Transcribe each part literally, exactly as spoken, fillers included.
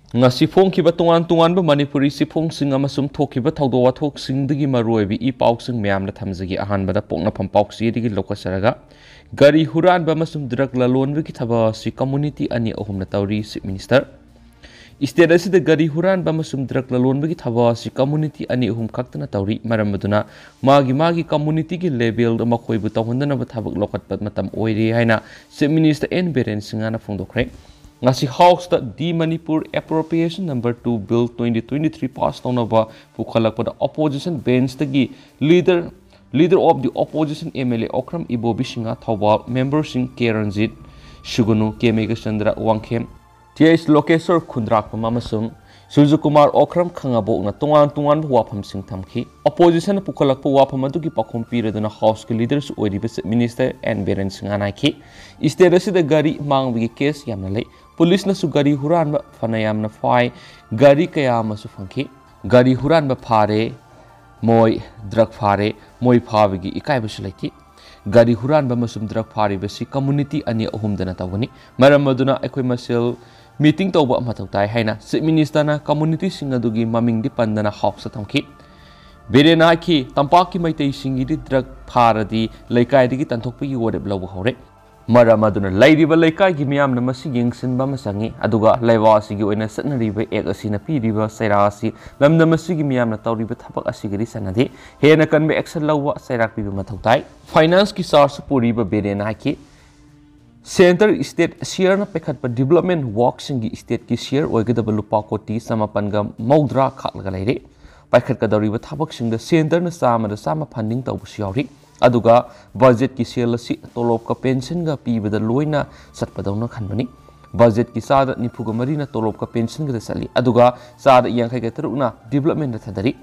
ꯉꯁꯤ ꯐꯣꯡꯈꯤꯕ ꯇꯣꯉꯥꯟ ꯇꯣꯉꯥꯟꯕ ꯃꯅꯤꯄꯨꯔꯤ ꯆꯦꯐꯣꯡꯁꯤꯡ ꯑꯃꯁꯨꯡ ꯊꯣꯛꯈꯤꯕ ꯊꯧꯗꯣꯛ ꯋꯥꯊꯣꯛꯁꯤꯡꯗꯒꯤ ꯃꯔꯨꯑꯣꯏꯕ ꯏ ꯄꯥꯎꯁꯤꯡ ꯃꯌꯥꯝꯗ ꯊꯝꯖꯒꯦ꯫ ꯑꯍꯥꯟꯕꯗ ꯄꯣꯛꯅꯐꯝ ꯄꯥꯎꯆꯦꯗꯒꯤ ꯂꯧꯈꯠꯆꯔꯒ, ꯒꯥꯔꯤ ꯍꯨꯔꯥꯟꯕ ꯑꯃꯁꯨꯡ ꯗ꯭ꯔꯒ ꯂꯂꯣꯟꯕꯒꯤ ꯊꯕꯛ ꯑꯁꯤ ꯀꯝꯃꯨꯅꯤꯇꯤ ꯑꯅꯤ ꯑꯍꯨꯝꯅ ꯇꯧꯔꯤ, ꯆꯤꯐ ꯃꯤꯅꯤꯁꯇꯔ꯫ ꯏꯁꯇꯦꯠ ꯑꯁꯤꯗ ꯒꯥꯔꯤ ꯍꯨꯔꯥꯟꯕ ꯑꯃꯁꯨꯡ ꯗ꯭ꯔꯒ ꯂꯂꯣꯟꯕꯒꯤ ꯊꯕꯛ ꯑꯁꯤ ꯀꯝꯃꯨꯅꯤꯇꯤ ꯑꯅꯤ ꯑꯍꯨꯝ ꯈꯛꯇꯅ ꯇꯧꯔꯤ꯫ ꯃꯔꯝ ꯑꯗꯨꯅ ꯃꯥꯒꯤ ꯃꯥꯒꯤ ꯀꯝꯃꯨꯅꯤꯇꯤꯒꯤ ꯂꯦꯚꯦꯜꯗ ꯃꯈꯣꯏꯕꯨ ꯇꯧꯍꯟꯗꯅꯕ ꯊꯕꯛ ꯂꯧꯈꯠꯄ ꯃꯇꯝ ꯑꯣꯏꯔꯦ ꯍꯥꯏꯅ ꯆꯤꯐ ꯃꯤꯅꯤꯁꯇꯔ ꯑꯦꯟ ꯕꯤꯔꯦꯟ ꯁꯤꯡꯍꯅ ꯐꯣꯡꯗꯣꯛꯈ꯭ꯔꯦ꯫ ꯉꯁꯤ ꯍꯥꯎꯁꯇ the Manipur appropriation number two bill twenty twenty three pass ꯇꯧꯅꯕ ꯄꯨꯈꯠꯂꯛꯄꯗ ꯑꯣꯄꯣꯖꯤꯁꯟ ꯕꯦꯟꯁꯇꯒꯤ leader, leader of the opposition M L A Okram Ibobi Singh, Thoubal, ꯃꯦꯝꯕꯔꯁꯤꯡ K Ranjit, Sugnu, K Meghachandra, Wangkhem, T H Lokeshwar Khundrakpam ꯑꯃꯁꯨꯡ ꯁꯨꯔꯖꯀꯨꯃꯥꯔ ꯑꯣꯀ꯭ꯔꯝ ꯈꯥꯉꯕꯣꯛꯅ ꯇꯣꯉꯥꯟ ꯇꯣꯉꯥꯟꯕ ꯋꯥꯐꯝꯁꯤꯡ ꯊꯝꯈꯤ꯫ ꯑꯣꯄꯣꯖꯤꯁꯟꯅ ꯄꯨꯈꯠꯂꯛꯄ ꯋꯥꯐꯝ ꯑꯗꯨꯒꯤ ꯄꯥꯎꯈꯨꯝ ꯄꯤꯔꯗꯨꯅ ꯍꯥꯎꯁꯀꯤ ꯂꯤꯗꯔꯁꯨ ꯑꯣꯏꯔꯤꯕ ꯆꯤꯐ ꯃꯤꯅꯤꯁꯇꯔ ꯑꯦꯟ ꯕꯤꯔꯦꯟ ꯁꯤꯡꯍꯅ ꯍꯥꯏꯈꯤ, ꯏꯁꯇꯦꯠ ꯑꯁꯤꯗ ꯒꯥꯔꯤ ꯃꯥꯡꯕꯒꯤ ꯀꯦꯁ ꯌꯥꯝꯅ ꯂꯩ꯫ ꯄꯨꯂꯤꯁꯅꯁꯨ ꯒꯥꯔꯤ ꯍꯨꯔꯥꯟꯕ ꯐꯅ ꯌꯥꯝꯅ ꯐꯥꯏ, ꯒꯥꯔꯤ ꯀꯌꯥ ꯑꯃꯁꯨ ꯐꯪꯈꯤ꯫ ꯒꯥꯔꯤ ꯍꯨꯔꯥꯟꯕ ꯐꯥꯔꯦ, ꯃꯣꯏ ꯗ꯭ꯔꯒ ꯐꯥꯔꯦ, ꯃꯣꯏ ꯐꯥꯕꯒꯤ ꯏꯀꯥꯏꯕꯁꯨ ꯂꯩꯇꯦ꯫ ꯒꯥꯔꯤ ꯍꯨꯔꯥꯟꯕ ꯑꯃꯁꯨꯡ ꯗ꯭ꯔꯒ ꯐꯥꯔꯤꯕꯁꯤ ꯀꯝꯃꯨꯅꯤꯇꯤ ꯑꯅꯤ ꯑꯍꯨꯝꯗꯅ ꯇꯧꯒꯅꯤ꯫ ꯃꯔꯝ ꯑꯗꯨꯅ ꯑꯩꯈꯣꯏ ꯃꯁꯦꯜ ꯃꯤꯇꯤꯡ ꯇꯧꯕ ꯃꯊꯧ ꯇꯥꯏ ꯍꯥꯏꯅ ꯆꯤꯐ ꯃꯤꯅꯤꯁꯇꯔꯅ ꯀꯝꯃꯨꯅꯤꯇꯤꯁꯤꯡ ꯑꯗꯨꯒꯤ ꯃꯃꯤꯡꯗꯤ ꯄꯟꯗꯅ ꯍꯥꯎꯁꯇ ꯊꯝꯈꯤ꯫ ꯕꯤꯔꯦꯟꯅ ꯍꯥꯏꯈꯤ, ꯇꯝꯄꯥꯛꯀꯤ ꯃꯩꯇꯩꯁꯤꯡꯒꯤꯗꯤ ꯗ꯭ꯔꯒ ꯐꯥꯔꯗꯤ ꯂꯩꯀꯥꯏꯗꯒꯤ ꯇꯥꯟꯊꯣꯛꯄꯒꯤ ꯋꯥꯔꯦꯞ ꯂꯧꯕ ꯍꯧꯔꯦ꯫ ꯃꯔꯝ ꯑꯗꯨꯅ ꯂꯩꯔꯤꯕ ꯂꯩꯀꯥꯏꯒꯤ ꯃꯤꯌꯥꯝꯅ ꯃꯁꯤ ꯌꯦꯡꯁꯤꯟꯕ ꯑꯃ ꯆꯪꯏ, ꯑꯗꯨꯒ ꯂꯩꯕꯥꯛ ꯑꯁꯤꯒꯤ ꯑꯣꯏꯅ ꯆꯠꯅꯔꯤꯕ ꯑꯦꯛ ꯑꯁꯤꯅ ꯄꯤꯔꯤꯕ ꯆꯩꯔꯥꯛ ꯑꯁꯤ ꯂꯝꯗꯝ ꯑꯁꯤꯒꯤ ꯃꯤꯌꯥꯝꯅ ꯇꯧꯔꯤꯕ ꯊꯕꯛ ꯑꯁꯤꯒꯗꯤ ꯆꯥꯟꯅꯗꯦ꯫ ꯍꯦꯟꯅ ꯀꯟꯕ ꯑꯦꯛꯁꯟ ꯂꯧꯕ ꯆꯩꯔꯥꯛ ꯄꯤꯕ ꯃꯊꯧ ꯇꯥꯏ꯫ ꯐꯥꯏꯅꯥꯟꯁꯀꯤ ꯆꯥꯔꯖꯁꯨ ꯄꯨꯔꯤꯕ ꯕꯤꯔꯦꯟꯅ ꯍꯥꯏꯈꯤ, ꯁꯦꯟꯇꯔ ꯏꯁꯇꯦꯠ ꯁꯤꯌꯔꯅ ꯄꯥꯏꯈꯠꯄ ꯗꯤꯕꯂꯞꯃꯦꯟ ꯋꯥꯔꯛꯁꯤꯡꯒꯤ ꯏꯁꯇꯦꯠꯀꯤ ꯁꯤꯌꯔ ꯑꯣꯏꯒꯗꯕ ꯂꯨꯄꯥ ꯀꯣꯇꯤ ꯆꯃꯥꯄꯟꯒ ꯃꯧꯗ꯭ꯔꯥ ꯈꯥꯛꯂꯒ ꯂꯩꯔꯦ꯫ ꯄꯥꯏꯈꯠꯀꯗꯧꯔꯤꯕ ꯊꯕꯛꯁꯤꯡꯗ ꯁꯦꯟꯇꯔꯅ ꯆꯥꯝꯃꯗ ꯆꯥꯝꯃ ꯐꯟꯗꯤꯡ ꯇꯧꯕꯁꯨ ꯌꯥꯎꯔꯤ꯫ ꯑꯗꯨꯒ ꯕꯖꯦꯠꯀꯤ ꯁꯦꯜ ꯑꯁꯤ ꯇꯣꯂꯣꯞꯀ ꯄꯦꯟꯁꯟꯒ ꯄꯤꯕꯗ ꯂꯣꯏꯅ ꯆꯠꯄꯗꯧꯅ ꯈꯟꯕꯅꯤ꯫ ꯕꯖꯦꯠꯀꯤ ꯆꯥꯗ ꯅꯤꯐꯨꯒ ꯃꯔꯤꯅ ꯇꯣꯂꯣꯞꯀ ꯄꯦꯟꯁꯟꯒꯗ ꯆꯠꯂꯤ, ꯑꯗꯨꯒ ꯆꯥꯗ ꯌꯥꯡꯈꯩꯒ ꯇꯔꯨꯛꯅ ꯗꯤꯕꯂꯞꯃꯦꯟꯗ ꯊꯥꯗꯔꯤ꯫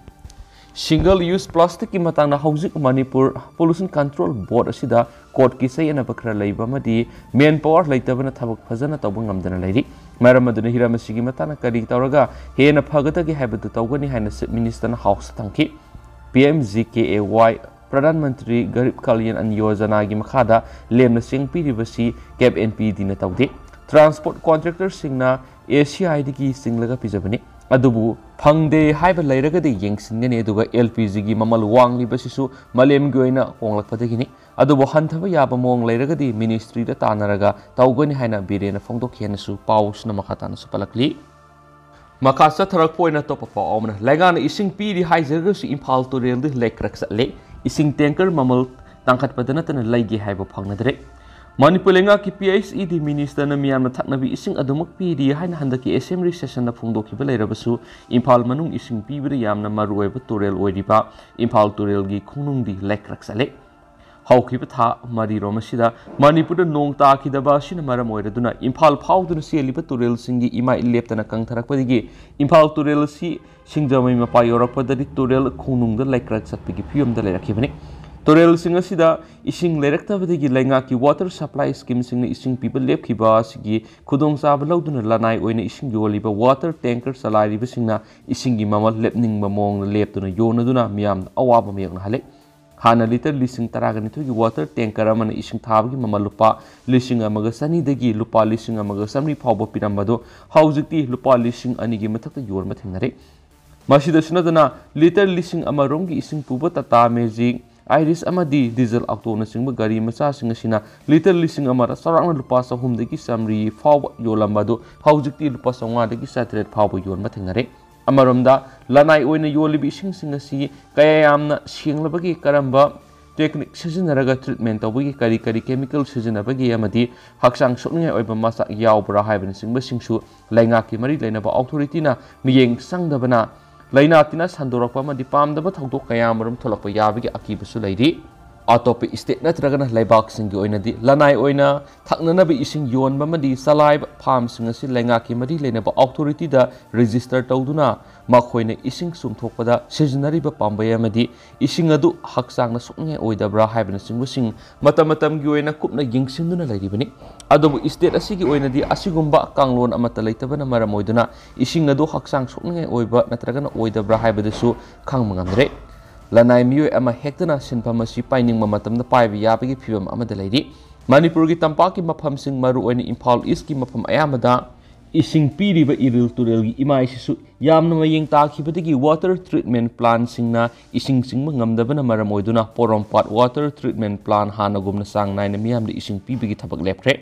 ꯁꯤꯡꯒꯜ ꯌꯨꯁ ꯄ꯭ꯂꯥꯁꯇꯤꯛꯀꯤ ꯃꯇꯥꯡꯗ ꯍꯧꯖꯤꯛ ꯃꯅꯤꯄꯨꯔ ꯄꯣꯂꯨꯁꯟ ꯀꯟꯇ꯭ꯔꯣꯜ ꯕꯣꯔꯗ ꯑꯁꯤꯗ ꯀꯣꯔꯠꯀꯤ ꯆꯌꯦꯠꯅꯕ ꯈꯔ ꯂꯩꯕ ꯑꯃꯗꯤ ꯃꯦꯟ ꯄꯥꯋꯔ ꯂꯩꯇꯕꯅ ꯊꯕꯛ ꯐꯖꯅ ꯇꯧꯕ ꯉꯝꯗꯅ ꯂꯩꯔꯤ꯫ ꯃꯔꯝ ꯑꯗꯨꯅ ꯍꯤꯔꯝ ꯑꯁꯤꯒꯤ ꯃꯇꯥꯡꯗ ꯀꯔꯤ ꯇꯧꯔꯒ ꯍꯦꯟꯅ ꯐꯒꯗꯒꯦ ꯍꯥꯏꯕꯗꯨ ꯇꯧꯒꯅꯤ ꯍꯥꯏꯅ ꯆꯤꯐ ꯃꯤꯅꯤꯁꯇꯔꯅ ꯍꯥꯎꯁꯇ ꯊꯝꯈꯤ꯫ P M G K A ꯋꯥꯏ, ꯄ꯭ꯔꯙꯥꯟ ꯃꯟꯇ꯭ꯔꯤ ꯒꯔꯤꯕ ꯀꯜꯌꯥꯟ ꯑꯟ ꯌꯣꯖꯅꯥꯒꯤ ꯃꯈꯥꯗ ꯂꯦꯝꯅ ꯆꯦꯡ ꯄꯤꯔꯤꯕꯁꯤ ꯀꯦꯞ ꯑꯦꯟ ꯄꯤ ꯗꯤꯅ ꯇꯧꯗꯦ꯫ ꯇ꯭ꯔꯥꯟꯁꯄꯣꯔꯠ ꯀꯣꯟꯇ꯭ꯔꯦꯛꯇꯔꯁꯤꯡꯅ ꯑꯦ ꯁꯤ ꯑꯥꯏꯗꯒꯤ ꯆꯤꯡꯂꯒ ꯄꯤꯖꯕꯅꯤ꯫ ꯑꯗꯨꯕꯨ ꯐꯪꯗꯦ ꯍꯥꯏꯕ ꯂꯩꯔꯒꯗꯤ ꯌꯦꯡꯁꯤꯟꯒꯅꯤ꯫ ꯑꯗꯨꯒ ꯑꯦꯜ ꯄꯤ ꯖꯤꯒꯤ ꯃꯃꯜ ꯋꯥꯡꯂꯤꯕꯁꯤꯁꯨ ꯃꯥꯂꯦꯝꯒꯤ ꯑꯣꯏꯅ ꯍꯣꯡꯂꯛꯄꯗꯒꯤꯅꯤ꯫ ꯑꯗꯨꯕꯨ ꯍꯟꯊꯕ ꯌꯥꯕ ꯃꯑꯣꯡ ꯂꯩꯔꯒꯗꯤ ꯃꯤꯅꯤꯁꯇ꯭ꯔꯤꯗ ꯇꯥꯟꯅꯔꯒ ꯇꯧꯒꯅꯤ ꯍꯥꯏꯅ ꯕꯤꯔꯦꯟꯅ ꯐꯣꯡꯗꯣꯛꯈꯤ ꯍꯥꯏꯅꯁꯨ ꯄꯥꯎꯁꯤꯅ ꯃꯈꯥ ꯇꯥꯅꯁꯨ ꯄꯜꯂꯛꯂꯤ꯫ ꯃꯈꯥ ꯆꯠꯊꯔꯛꯄ ꯑꯣꯏꯅ ꯑꯇꯣꯞꯄ ꯄꯥꯎ ꯑꯃꯅ, ꯂꯩꯉꯥꯛꯅ ꯏꯁꯤꯡ ꯄꯤꯔꯤ ꯍꯥꯏꯖꯔꯒꯁꯨ ꯏꯝꯐꯥꯜ ꯇꯨꯔꯦꯜꯗꯤ ꯂꯩꯀ꯭ꯔꯛ ꯆꯠꯂꯦ꯫ ꯏꯁꯤꯡ ꯇꯦꯡꯀꯔ ꯃꯃꯜ ꯇꯥꯡꯈꯠꯄꯗ ꯅꯠꯇꯅ ꯂꯩꯒꯦ ꯍꯥꯏꯕ ꯐꯪꯅꯗ꯭ꯔꯦ꯫ ꯃꯅꯤꯄꯨꯔ ꯂꯩꯉꯥꯛꯀꯤ ꯄꯤ ꯑꯩꯆ ꯏ ꯗꯤ ꯃꯤꯅꯤꯁꯇꯔꯅ ꯃꯤꯌꯥꯝꯅ ꯊꯛꯅꯕ ꯏꯁꯤꯡ ꯑꯗꯨꯃꯛ ꯄꯤꯔꯤ ꯍꯥꯏꯅ ꯍꯟꯗꯛꯀꯤ ꯑꯦꯁꯦꯝꯕ꯭ꯂꯤ ꯁꯦꯁꯟꯗ ꯐꯣꯡꯗꯣꯛꯈꯤꯕ ꯂꯩꯔꯕꯁꯨ, ꯏꯝꯐꯥꯜ ꯃꯅꯨꯡ ꯏꯁꯤꯡ ꯄꯤꯕꯗ ꯌꯥꯝꯅ ꯃꯔꯨꯑꯣꯏꯕ ꯇꯨꯔꯦꯜ ꯑꯣꯏꯔꯤꯕ ꯏꯝꯐꯥꯜ ꯇꯨꯔꯦꯜꯒꯤ ꯈꯣꯡꯅꯨꯡꯗꯤ ꯂꯩꯀ꯭ꯔꯛ ꯆꯠꯂꯦ꯫ ꯍꯧꯈꯤꯕ ꯊꯥ ꯃꯔꯤꯔꯣꯝ ꯑꯁꯤꯗ ꯃꯅꯤꯄꯨꯔꯗ ꯅꯣꯡ ꯇꯥꯈꯤꯗꯕ ꯑꯁꯤꯅ ꯃꯔꯝ ꯑꯣꯏꯔꯗꯨꯅ ꯏꯝꯐꯥꯜ ꯐꯥꯎꯗꯨꯅ ꯆꯦꯜꯂꯤꯕ ꯇꯨꯔꯦꯜꯁꯤꯡꯒꯤ ꯏꯃꯥꯏ ꯂꯦꯞꯇꯅ ꯀꯪꯊꯔꯛꯄꯗꯒꯤ ꯏꯝꯐꯥꯜ ꯇꯨꯔꯦꯜ ꯑꯁꯤ ꯁꯤꯡꯖꯃꯩ ꯃꯄꯥ ꯌꯧꯔꯛꯄꯗꯗꯤ ꯇꯨꯔꯦꯜ ꯈꯣꯡꯅꯨꯡꯗ ꯂꯩꯀ꯭ꯔꯛ ꯆꯠꯄꯒꯤ ꯐꯤꯕꯝꯗ ꯂꯩꯔꯛꯈꯤꯕꯅꯤ꯫ ꯇꯨꯔꯦꯜꯁꯤꯡ ꯑꯁꯤꯗ ꯏꯁꯤꯡ ꯂꯩꯔꯛꯇꯕꯗꯒꯤ ꯂꯩꯉꯥꯛꯀꯤ ꯋꯥꯇꯔ ꯁꯄ꯭ꯂꯥꯏ ꯁ꯭ꯀꯤꯝꯁꯤꯡꯅ ꯏꯁꯤꯡ ꯄꯤꯕ ꯂꯦꯞꯈꯤꯕ ꯑꯁꯤꯒꯤ ꯈꯨꯗꯣꯡꯆꯥꯕ ꯂꯧꯗꯨꯅ ꯂꯅꯥꯏ ꯑꯣꯏꯅ ꯏꯁꯤꯡ ꯌꯣꯜꯂꯤꯕ ꯋꯥꯇꯔ ꯇꯦꯡꯀꯔ ꯆꯂꯥꯏꯔꯤꯕꯁꯤꯡꯅ ꯏꯁꯤꯡꯒꯤ ꯃꯃꯜ ꯂꯦꯞꯅꯤꯡꯕ ꯃꯑꯣꯡꯗ ꯂꯦꯞꯇꯨꯅ ꯌꯣꯟꯅꯗꯨꯅ ꯃꯤꯌꯥꯝꯗ ꯑꯋꯥꯕ ꯃꯥꯌꯣꯛꯅꯍꯜꯂꯤ꯫ ꯍꯥꯟꯅ ꯂꯤꯇꯔ ꯂꯤꯁꯤꯡ ꯇꯔꯥꯒ ꯅꯤꯊꯣꯏꯒꯤ ꯋꯥꯇꯔ ꯇꯦꯡꯀꯔ ꯑꯃꯅ ꯏꯁꯤꯡ ꯊꯥꯕꯒꯤ ꯃꯃꯜ ꯂꯨꯄꯥ ꯂꯤꯁꯤꯡ ꯑꯃꯒ ꯆꯅꯤꯗꯒꯤ ꯂꯨꯄꯥ ꯂꯤꯁꯤꯡ ꯑꯃꯒ ꯆꯥꯃꯔꯤ ꯐꯥꯎꯕ ꯄꯤꯔꯝꯕꯗꯨ ꯍꯧꯖꯤꯛꯇꯤ ꯂꯨꯄꯥ ꯂꯤꯁꯤꯡ ꯑꯅꯤꯒꯤ ꯃꯊꯛꯇ ꯌꯣꯟꯕ ꯊꯦꯡꯅꯔꯦ꯫ ꯃꯁꯤꯗꯁꯨ ꯅꯠꯇꯅ ꯂꯤꯇꯔ ꯂꯤꯁꯤꯡ ꯑꯃꯔꯣꯝꯒꯤ ꯏꯁꯤꯡ ꯄꯨꯕ ꯇꯥꯇꯥ ꯃꯦꯖꯤꯛ, ꯑꯥꯏꯔꯤꯁ ꯑꯃꯗꯤ ꯗꯤꯖꯜ ꯑꯣꯛꯇꯣꯅꯆꯤꯡꯕ ꯒꯥꯔꯤ ꯃꯆꯥꯁꯤꯡ ꯑꯁꯤꯅ ꯂꯤꯇꯔ ꯂꯤꯁꯤꯡ ꯑꯃꯗ ꯆꯥꯎꯔꯥꯛꯅ ꯂꯨꯄꯥ ꯆꯍꯨꯝꯗꯒꯤ ꯆꯥꯃꯔꯤ ꯐꯥꯎꯕ ꯌꯣꯜꯂꯝꯕ ꯑꯗꯨ ꯍꯧꯖꯤꯛꯇꯤ ꯂꯨꯄꯥ ꯆꯥꯝꯃꯉꯥꯗꯒꯤ ꯆꯥꯇꯔꯦꯠ ꯐꯥꯎꯕ ꯌꯣꯟꯕ ꯊꯦꯡꯅꯔꯦ꯫ ꯑꯃꯔꯣꯝꯗ ꯂꯅꯥꯏ ꯑꯣꯏꯅ ꯌꯣꯜꯂꯤꯕ ꯏꯁꯤꯡꯁꯤꯡ ꯑꯁꯤ ꯀꯌꯥ ꯌꯥꯝꯅ ꯁꯦꯡꯂꯕꯒꯦ, ꯀꯔꯝꯕ ꯇꯦꯛꯅꯤꯛ ꯁꯤꯖꯤꯟꯅꯔꯒ ꯇ꯭ꯔꯤꯠꯃꯦꯟ ꯇꯧꯕꯒꯦ, ꯀꯔꯤ ꯀꯔꯤ ꯀꯦꯃꯤꯀꯦꯜ ꯁꯤꯖꯤꯟꯅꯕꯒꯦ ꯑꯃꯗꯤ ꯍꯛꯆꯥꯡ ꯁꯣꯛꯅꯤꯡꯉꯥꯏ ꯑꯣꯏꯕ ꯃꯆꯥꯛ ꯌꯥꯎꯕ꯭ꯔꯥ ꯍꯥꯏꯕꯅꯆꯤꯡꯕꯁꯤꯡꯁꯨ ꯂꯩꯉꯥꯛꯀꯤ ꯃꯔꯤ ꯂꯩꯅꯕ ꯑꯣꯊꯣꯔꯤꯇꯤꯅ ꯃꯤꯠꯌꯦꯡ ꯆꯪꯗꯕꯅ ꯂꯥꯏꯅꯥ ꯇꯤꯟꯅ ꯁꯟꯗꯣꯔꯛꯄ ꯑꯃꯗꯤ ꯄꯥꯝꯗꯕ ꯊꯧꯗꯣꯛ ꯀꯌꯥ ꯑꯃꯔꯣꯝ ꯊꯣꯛꯂꯛꯄ ꯌꯥꯕꯒꯤ ꯑꯀꯤꯕꯁꯨ ꯂꯩꯔꯤ꯫ ꯑꯇꯣꯞꯄ ꯁ꯭ꯇꯦꯠ ꯅꯠꯇ꯭ꯔꯒꯅ ꯂꯩꯕꯥꯛꯁꯤꯡꯒꯤ ꯑꯣꯏꯅꯗꯤ ꯂꯅꯥꯏ ꯑꯣꯏꯅ ꯊꯛꯅꯅꯕ ꯏꯁꯤꯡ ꯌꯣꯟꯕ ꯑꯃꯗꯤ ꯆꯂꯥꯏꯕ ꯐꯥꯔꯝꯁꯤꯡ ꯑꯁꯤ ꯂꯩꯉꯥꯛꯀꯤ ꯃꯔꯤ ꯂꯩꯅꯕ ꯑꯣꯊꯣꯔꯤꯇꯤꯗ ꯔꯦꯖꯤꯁꯇꯔ ꯇꯧꯗꯨꯅ ꯃꯈꯣꯏꯅ ꯏꯁꯤꯡ ꯆꯨꯝꯊꯣꯛꯄꯗ ꯁꯤꯖꯤꯟꯅꯔꯤꯕ ꯄꯥꯝꯕꯩ ꯑꯃꯗꯤ ꯏꯁꯤꯡ ꯑꯗꯨ ꯍꯛꯆꯥꯡꯅ ꯁꯣꯛꯅꯤꯡꯉꯥꯏ ꯑꯣꯏꯗꯕ꯭ꯔꯥ ꯍꯥꯏꯕꯅꯆꯤꯡꯕꯁꯤꯡ ꯃꯇꯝ ꯃꯇꯝꯒꯤ ꯑꯣꯏꯅ ꯀꯨꯞꯅ ꯌꯦꯡꯁꯤꯟꯗꯨꯅ ꯂꯩꯔꯤꯕꯅꯤ꯫ ꯑꯗꯨꯕꯨ ꯁ꯭ꯇꯦꯠ ꯑꯁꯤꯒꯤ ꯑꯣꯏꯅꯗꯤ ꯑꯁꯤꯒꯨꯝꯕ ꯀꯥꯡꯂꯣꯟ ꯑꯃꯠꯇ ꯂꯩꯇꯕꯅ ꯃꯔꯝ ꯑꯣꯏꯗꯨꯅ ꯏꯁꯤꯡ ꯑꯗꯨ ꯍꯛꯆꯥꯡ ꯁꯣꯛꯅꯤꯡꯉꯥꯏ ꯑꯣꯏꯕ ꯅꯠꯇ꯭ꯔꯒꯅ ꯑꯣꯏꯗꯕ꯭ꯔꯥ ꯍꯥꯏꯕꯗꯨꯁꯨ ꯈꯪꯕ ꯉꯝꯗ꯭ꯔꯦ꯫ ꯂꯅꯥꯏ ꯃꯤꯑꯣꯏ ꯑꯃ ꯍꯦꯛꯇꯅ ꯁꯤꯟꯐꯝ ꯑꯁꯤ ꯄꯥꯏꯅꯤꯡꯕ ꯃꯇꯝꯗ ꯄꯥꯏꯕ ꯌꯥꯕꯒꯤ ꯐꯤꯕꯝ ꯑꯃꯗ ꯂꯩꯔꯤ꯫ ꯃꯅꯤꯄꯨꯔꯒꯤ ꯇꯝꯄꯥꯛꯀꯤ ꯃꯐꯝꯁꯤꯡ, ꯃꯔꯨꯑꯣꯏꯅ ꯏꯝꯐꯥꯜ ꯏꯁꯀꯤ ꯃꯐꯝ ꯑꯌꯥꯝꯕꯗ ꯏꯁꯤꯡ ꯄꯤꯔꯤꯕ ꯏꯔꯤꯜ ꯇꯨꯔꯦꯜꯒꯤ ꯏꯃꯥꯏꯁꯤꯁꯨ ꯌꯥꯝꯅ ꯃꯌꯦꯡ ꯇꯥꯈꯤꯕꯗꯒꯤ water treatment plantꯁꯤꯡꯅ ꯏꯁꯤꯡ ꯆꯤꯡꯕ ꯉꯝꯗꯕꯅ ꯃꯔꯝ ꯑꯣꯏꯗꯨꯅ ꯄꯣꯔꯣꯝꯄꯥꯠ water treatment plant ꯍꯥꯟꯅꯒꯨꯝꯅ ꯆꯥꯡ ꯅꯥꯏꯅ ꯃꯤꯌꯥꯝꯗ ꯏꯁꯤꯡ ꯄꯤꯕꯒꯤ ꯊꯕꯛ ꯂꯦꯞꯈ꯭ꯔꯦ꯫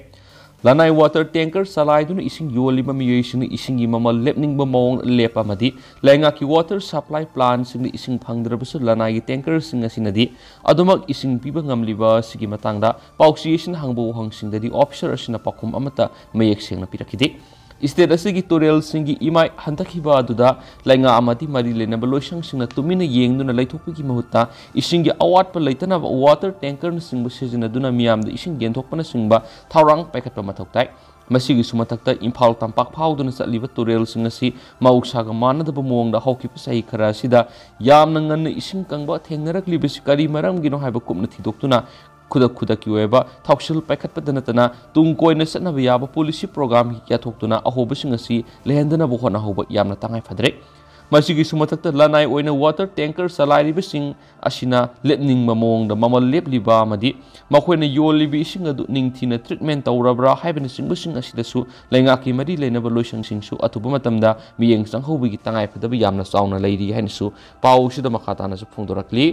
ꯂꯅꯥꯏ water tanker ꯆꯂꯥꯏꯗꯨꯅ ꯏꯁꯤꯡ ꯌꯣꯜꯂꯤꯕ ꯃꯤꯑꯣꯏꯁꯤꯡꯅ ꯏꯁꯤꯡꯒꯤ ꯃꯃꯜ ꯂꯦꯞꯅꯤꯡꯕ ꯃꯑꯣꯡꯗ ꯂꯦꯞꯄ ꯑꯃꯗꯤ ꯂꯩꯉꯥꯛꯀꯤ water supply plantꯁꯤꯡꯗ ꯏꯁꯤꯡ ꯐꯪꯗ꯭ꯔꯕꯁꯨ ꯂꯅꯥꯏꯒꯤ tankerꯁꯤꯡ ꯑꯁꯤꯅꯗꯤ ꯑꯗꯨꯃꯛ ꯏꯁꯤꯡ ꯄꯤꯕ ꯉꯝꯂꯤꯕ ꯑꯁꯤꯒꯤ ꯃꯇꯥꯡꯗ ꯄꯥꯎꯆꯦ ꯑꯁꯤꯅ ꯍꯪꯕ ꯋꯥꯍꯪꯁꯤꯡꯗꯗꯤ officer ꯑꯁꯤꯅ ꯄꯥꯎꯈꯨꯝ ꯑꯃꯠꯇ ꯃꯌꯦꯛ ꯁꯦꯡꯅ ꯄꯤꯔꯛꯈꯤꯗꯦ꯫ State ꯑꯁꯤꯒꯤ ꯇꯨꯔꯦꯜꯁꯤꯡꯒꯤ ꯏꯃꯥꯏ ꯍꯟꯊꯈꯤꯕ ꯑꯗꯨꯗ ꯂꯩꯉꯥꯛ ꯑꯃꯗꯤ ꯃꯔꯤ ꯂꯩꯅꯕ ꯂꯣꯏꯁꯪꯁꯤꯡꯅ ꯇꯨꯃꯤꯟꯅ ꯌꯦꯡꯗꯨꯅ ꯂꯩꯊꯣꯛꯄꯒꯤ ꯃꯍꯨꯠꯇ ꯏꯁꯤꯡꯒꯤ ꯑꯋꯥꯠꯄ ꯂꯩꯇꯅꯕ water tankerꯅꯆꯤꯡꯕ ꯁꯤꯖꯤꯟꯅꯗꯨꯅ ꯃꯤꯌꯥꯝꯗ ꯏꯁꯤꯡ ꯌꯦꯟꯊꯣꯛꯄꯅꯆꯤꯡꯕ ꯊꯧꯔꯥꯡ ꯄꯥꯏꯈꯠꯄ ꯃꯊꯧ ꯇꯥꯏ꯫ ꯃꯁꯤꯒꯤꯁꯨ ꯃꯊꯛꯇ ꯏꯝꯐꯥꯜ ꯇꯝꯄꯥꯛ ꯐꯥꯎꯗꯨꯅ ꯆꯠꯂꯤꯕ ꯇꯨꯔꯦꯜꯁꯤꯡ ꯑꯁꯤ ꯃꯍꯧꯁꯥꯒ ꯃꯥꯟꯅꯗꯕ ꯃꯑꯣꯡꯗ ꯍꯧꯈꯤꯕ ꯆꯍꯤ ꯈꯔ ꯑꯁꯤꯗ ꯌꯥꯝꯅ ꯉꯟꯅ ꯏꯁꯤꯡ ꯀꯪꯕ ꯊꯦꯡꯅꯔꯛꯂꯤꯕꯁꯤ ꯀꯔꯤ ꯃꯔꯝꯒꯤꯅꯣ ꯍꯥꯏꯕ ꯀꯨꯞꯅ ꯊꯤꯗꯣꯛꯇꯨꯅ ꯈꯨꯗꯛ ꯈꯨꯗꯛꯀꯤ ꯑꯣꯏꯕ ꯊꯧꯁꯤꯜ ꯄꯥꯏꯈꯠꯄꯗ ꯅꯠꯇꯅ ꯇꯨꯡ ꯀꯣꯏꯅ ꯆꯠꯅꯕ ꯌꯥꯕ policy program ꯌꯥꯊꯣꯛꯇꯨꯅ ꯑꯍꯣꯕꯁꯤꯡ ꯑꯁꯤ ꯂꯩꯍꯟꯗꯅꯕ ꯍꯣꯠꯅꯍꯧꯕ ꯌꯥꯝꯅ ꯇꯉꯥꯏ ꯐꯗ꯭ꯔꯦ꯫ ꯃꯁꯤꯒꯤꯁꯨ ꯃꯊꯛꯇ ꯂꯅꯥꯏ ꯑꯣꯏꯅ water tanker ꯆꯂꯥꯏꯔꯤꯕꯁꯤꯡ ꯑꯁꯤꯅ ꯂꯦꯞꯅꯤꯡꯕ ꯃꯑꯣꯡꯗ ꯃꯃꯜ ꯂꯦꯞꯂꯤꯕ ꯑꯃꯗꯤ ꯃꯈꯣꯏꯅ ꯌꯣꯜꯂꯤꯕ ꯏꯁꯤꯡ ꯑꯗꯨ ꯅꯤꯡꯊꯤꯅ treatment ꯇꯧꯔꯕ꯭ꯔꯥ ꯍꯥꯏꯕꯅꯆꯤꯡꯕꯁꯤꯡ ꯑꯁꯤꯗꯁꯨ ꯂꯩꯉꯥꯛꯀꯤ ꯃꯔꯤ ꯂꯩꯅꯕ ꯂꯣꯏꯁꯪꯁꯤꯡꯁꯨ ꯑꯊꯨꯕ ꯃꯇꯝꯗ ꯃꯤꯠꯌꯦꯡ ꯆꯪꯍꯧꯕꯒꯤ ꯇꯉꯥꯏꯐꯗꯕ ꯌꯥꯝꯅ ꯆꯥꯎꯅ ꯂꯩꯔꯤ ꯍꯥꯏꯅꯁꯨ ꯄꯥꯎꯁꯤꯗ ꯃꯈꯥ ꯇꯥꯅꯁꯨ ꯐꯣꯡꯗꯣꯔꯛꯂꯤ꯫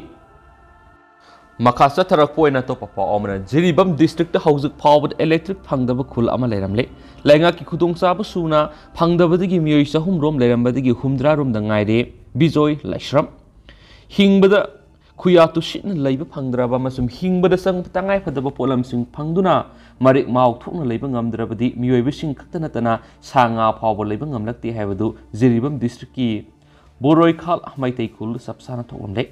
ꯃꯈꯥ ꯆꯠꯊꯔꯛꯄ ꯑꯣꯏꯅ ꯑꯇꯣꯞꯄ ꯄꯥꯎ ꯑꯃꯅ ꯖꯤꯔꯤꯕꯥꯝ districtꯇ ꯍꯧꯖꯤꯛ ꯐꯥꯎꯕꯗ electric ꯐꯪꯗꯕ ꯈꯨꯜ ꯑꯃ ꯂꯩꯔꯝꯂꯦ꯫ ꯂꯩꯉꯥꯛꯀꯤ ꯈꯨꯗꯣꯡꯆꯥꯕ ꯁꯨꯅ ꯐꯪꯗꯕꯗꯒꯤ ꯃꯤꯑꯣꯏ ꯆꯍꯨꯝ ꯔꯣꯝ ꯂꯩꯔꯝꯕꯗꯒꯤ ꯍꯨꯝꯗ꯭ꯔꯥ ꯔꯣꯝꯗ ꯉꯥꯏꯔꯦ꯫ ꯕꯤꯖꯣꯏ ꯂꯥꯏꯁ꯭ꯔꯝ꯫ ꯍꯤꯡꯕꯗ ꯈꯨꯌꯥ ꯇꯨꯁꯤꯠꯅ ꯂꯩꯕ ꯐꯪꯗ꯭ꯔꯕ ꯑꯃꯁꯨꯡ ꯍꯤꯡꯕꯗ ꯆꯪꯕ ꯇꯉꯥꯏꯐꯗꯕ ꯄꯣꯠꯂꯝꯁꯤꯡ ꯐꯪꯗꯨꯅ ꯃꯔꯤꯛ ꯃꯥꯎ ꯊꯣꯛꯅ ꯂꯩꯕ ꯉꯝꯗ꯭ꯔꯕꯗꯤ ꯃꯤꯑꯣꯏꯕꯁꯤꯡ ꯈꯛꯇ ꯅꯠꯇꯅ ꯁꯥ ꯉꯥ ꯐꯥꯎꯕ ꯂꯩꯕ ꯉꯝꯂꯛꯇꯦ ꯍꯥꯏꯕꯗꯨ ꯖꯤꯔꯤꯕꯥꯝ districtꯀꯤ ꯕꯣꯔꯣꯏꯈꯥꯜ ꯃꯩꯇꯩ ꯈꯨꯜꯗ ꯆꯞ ꯆꯥꯅ ꯊꯣꯛꯂꯝꯂꯦ꯫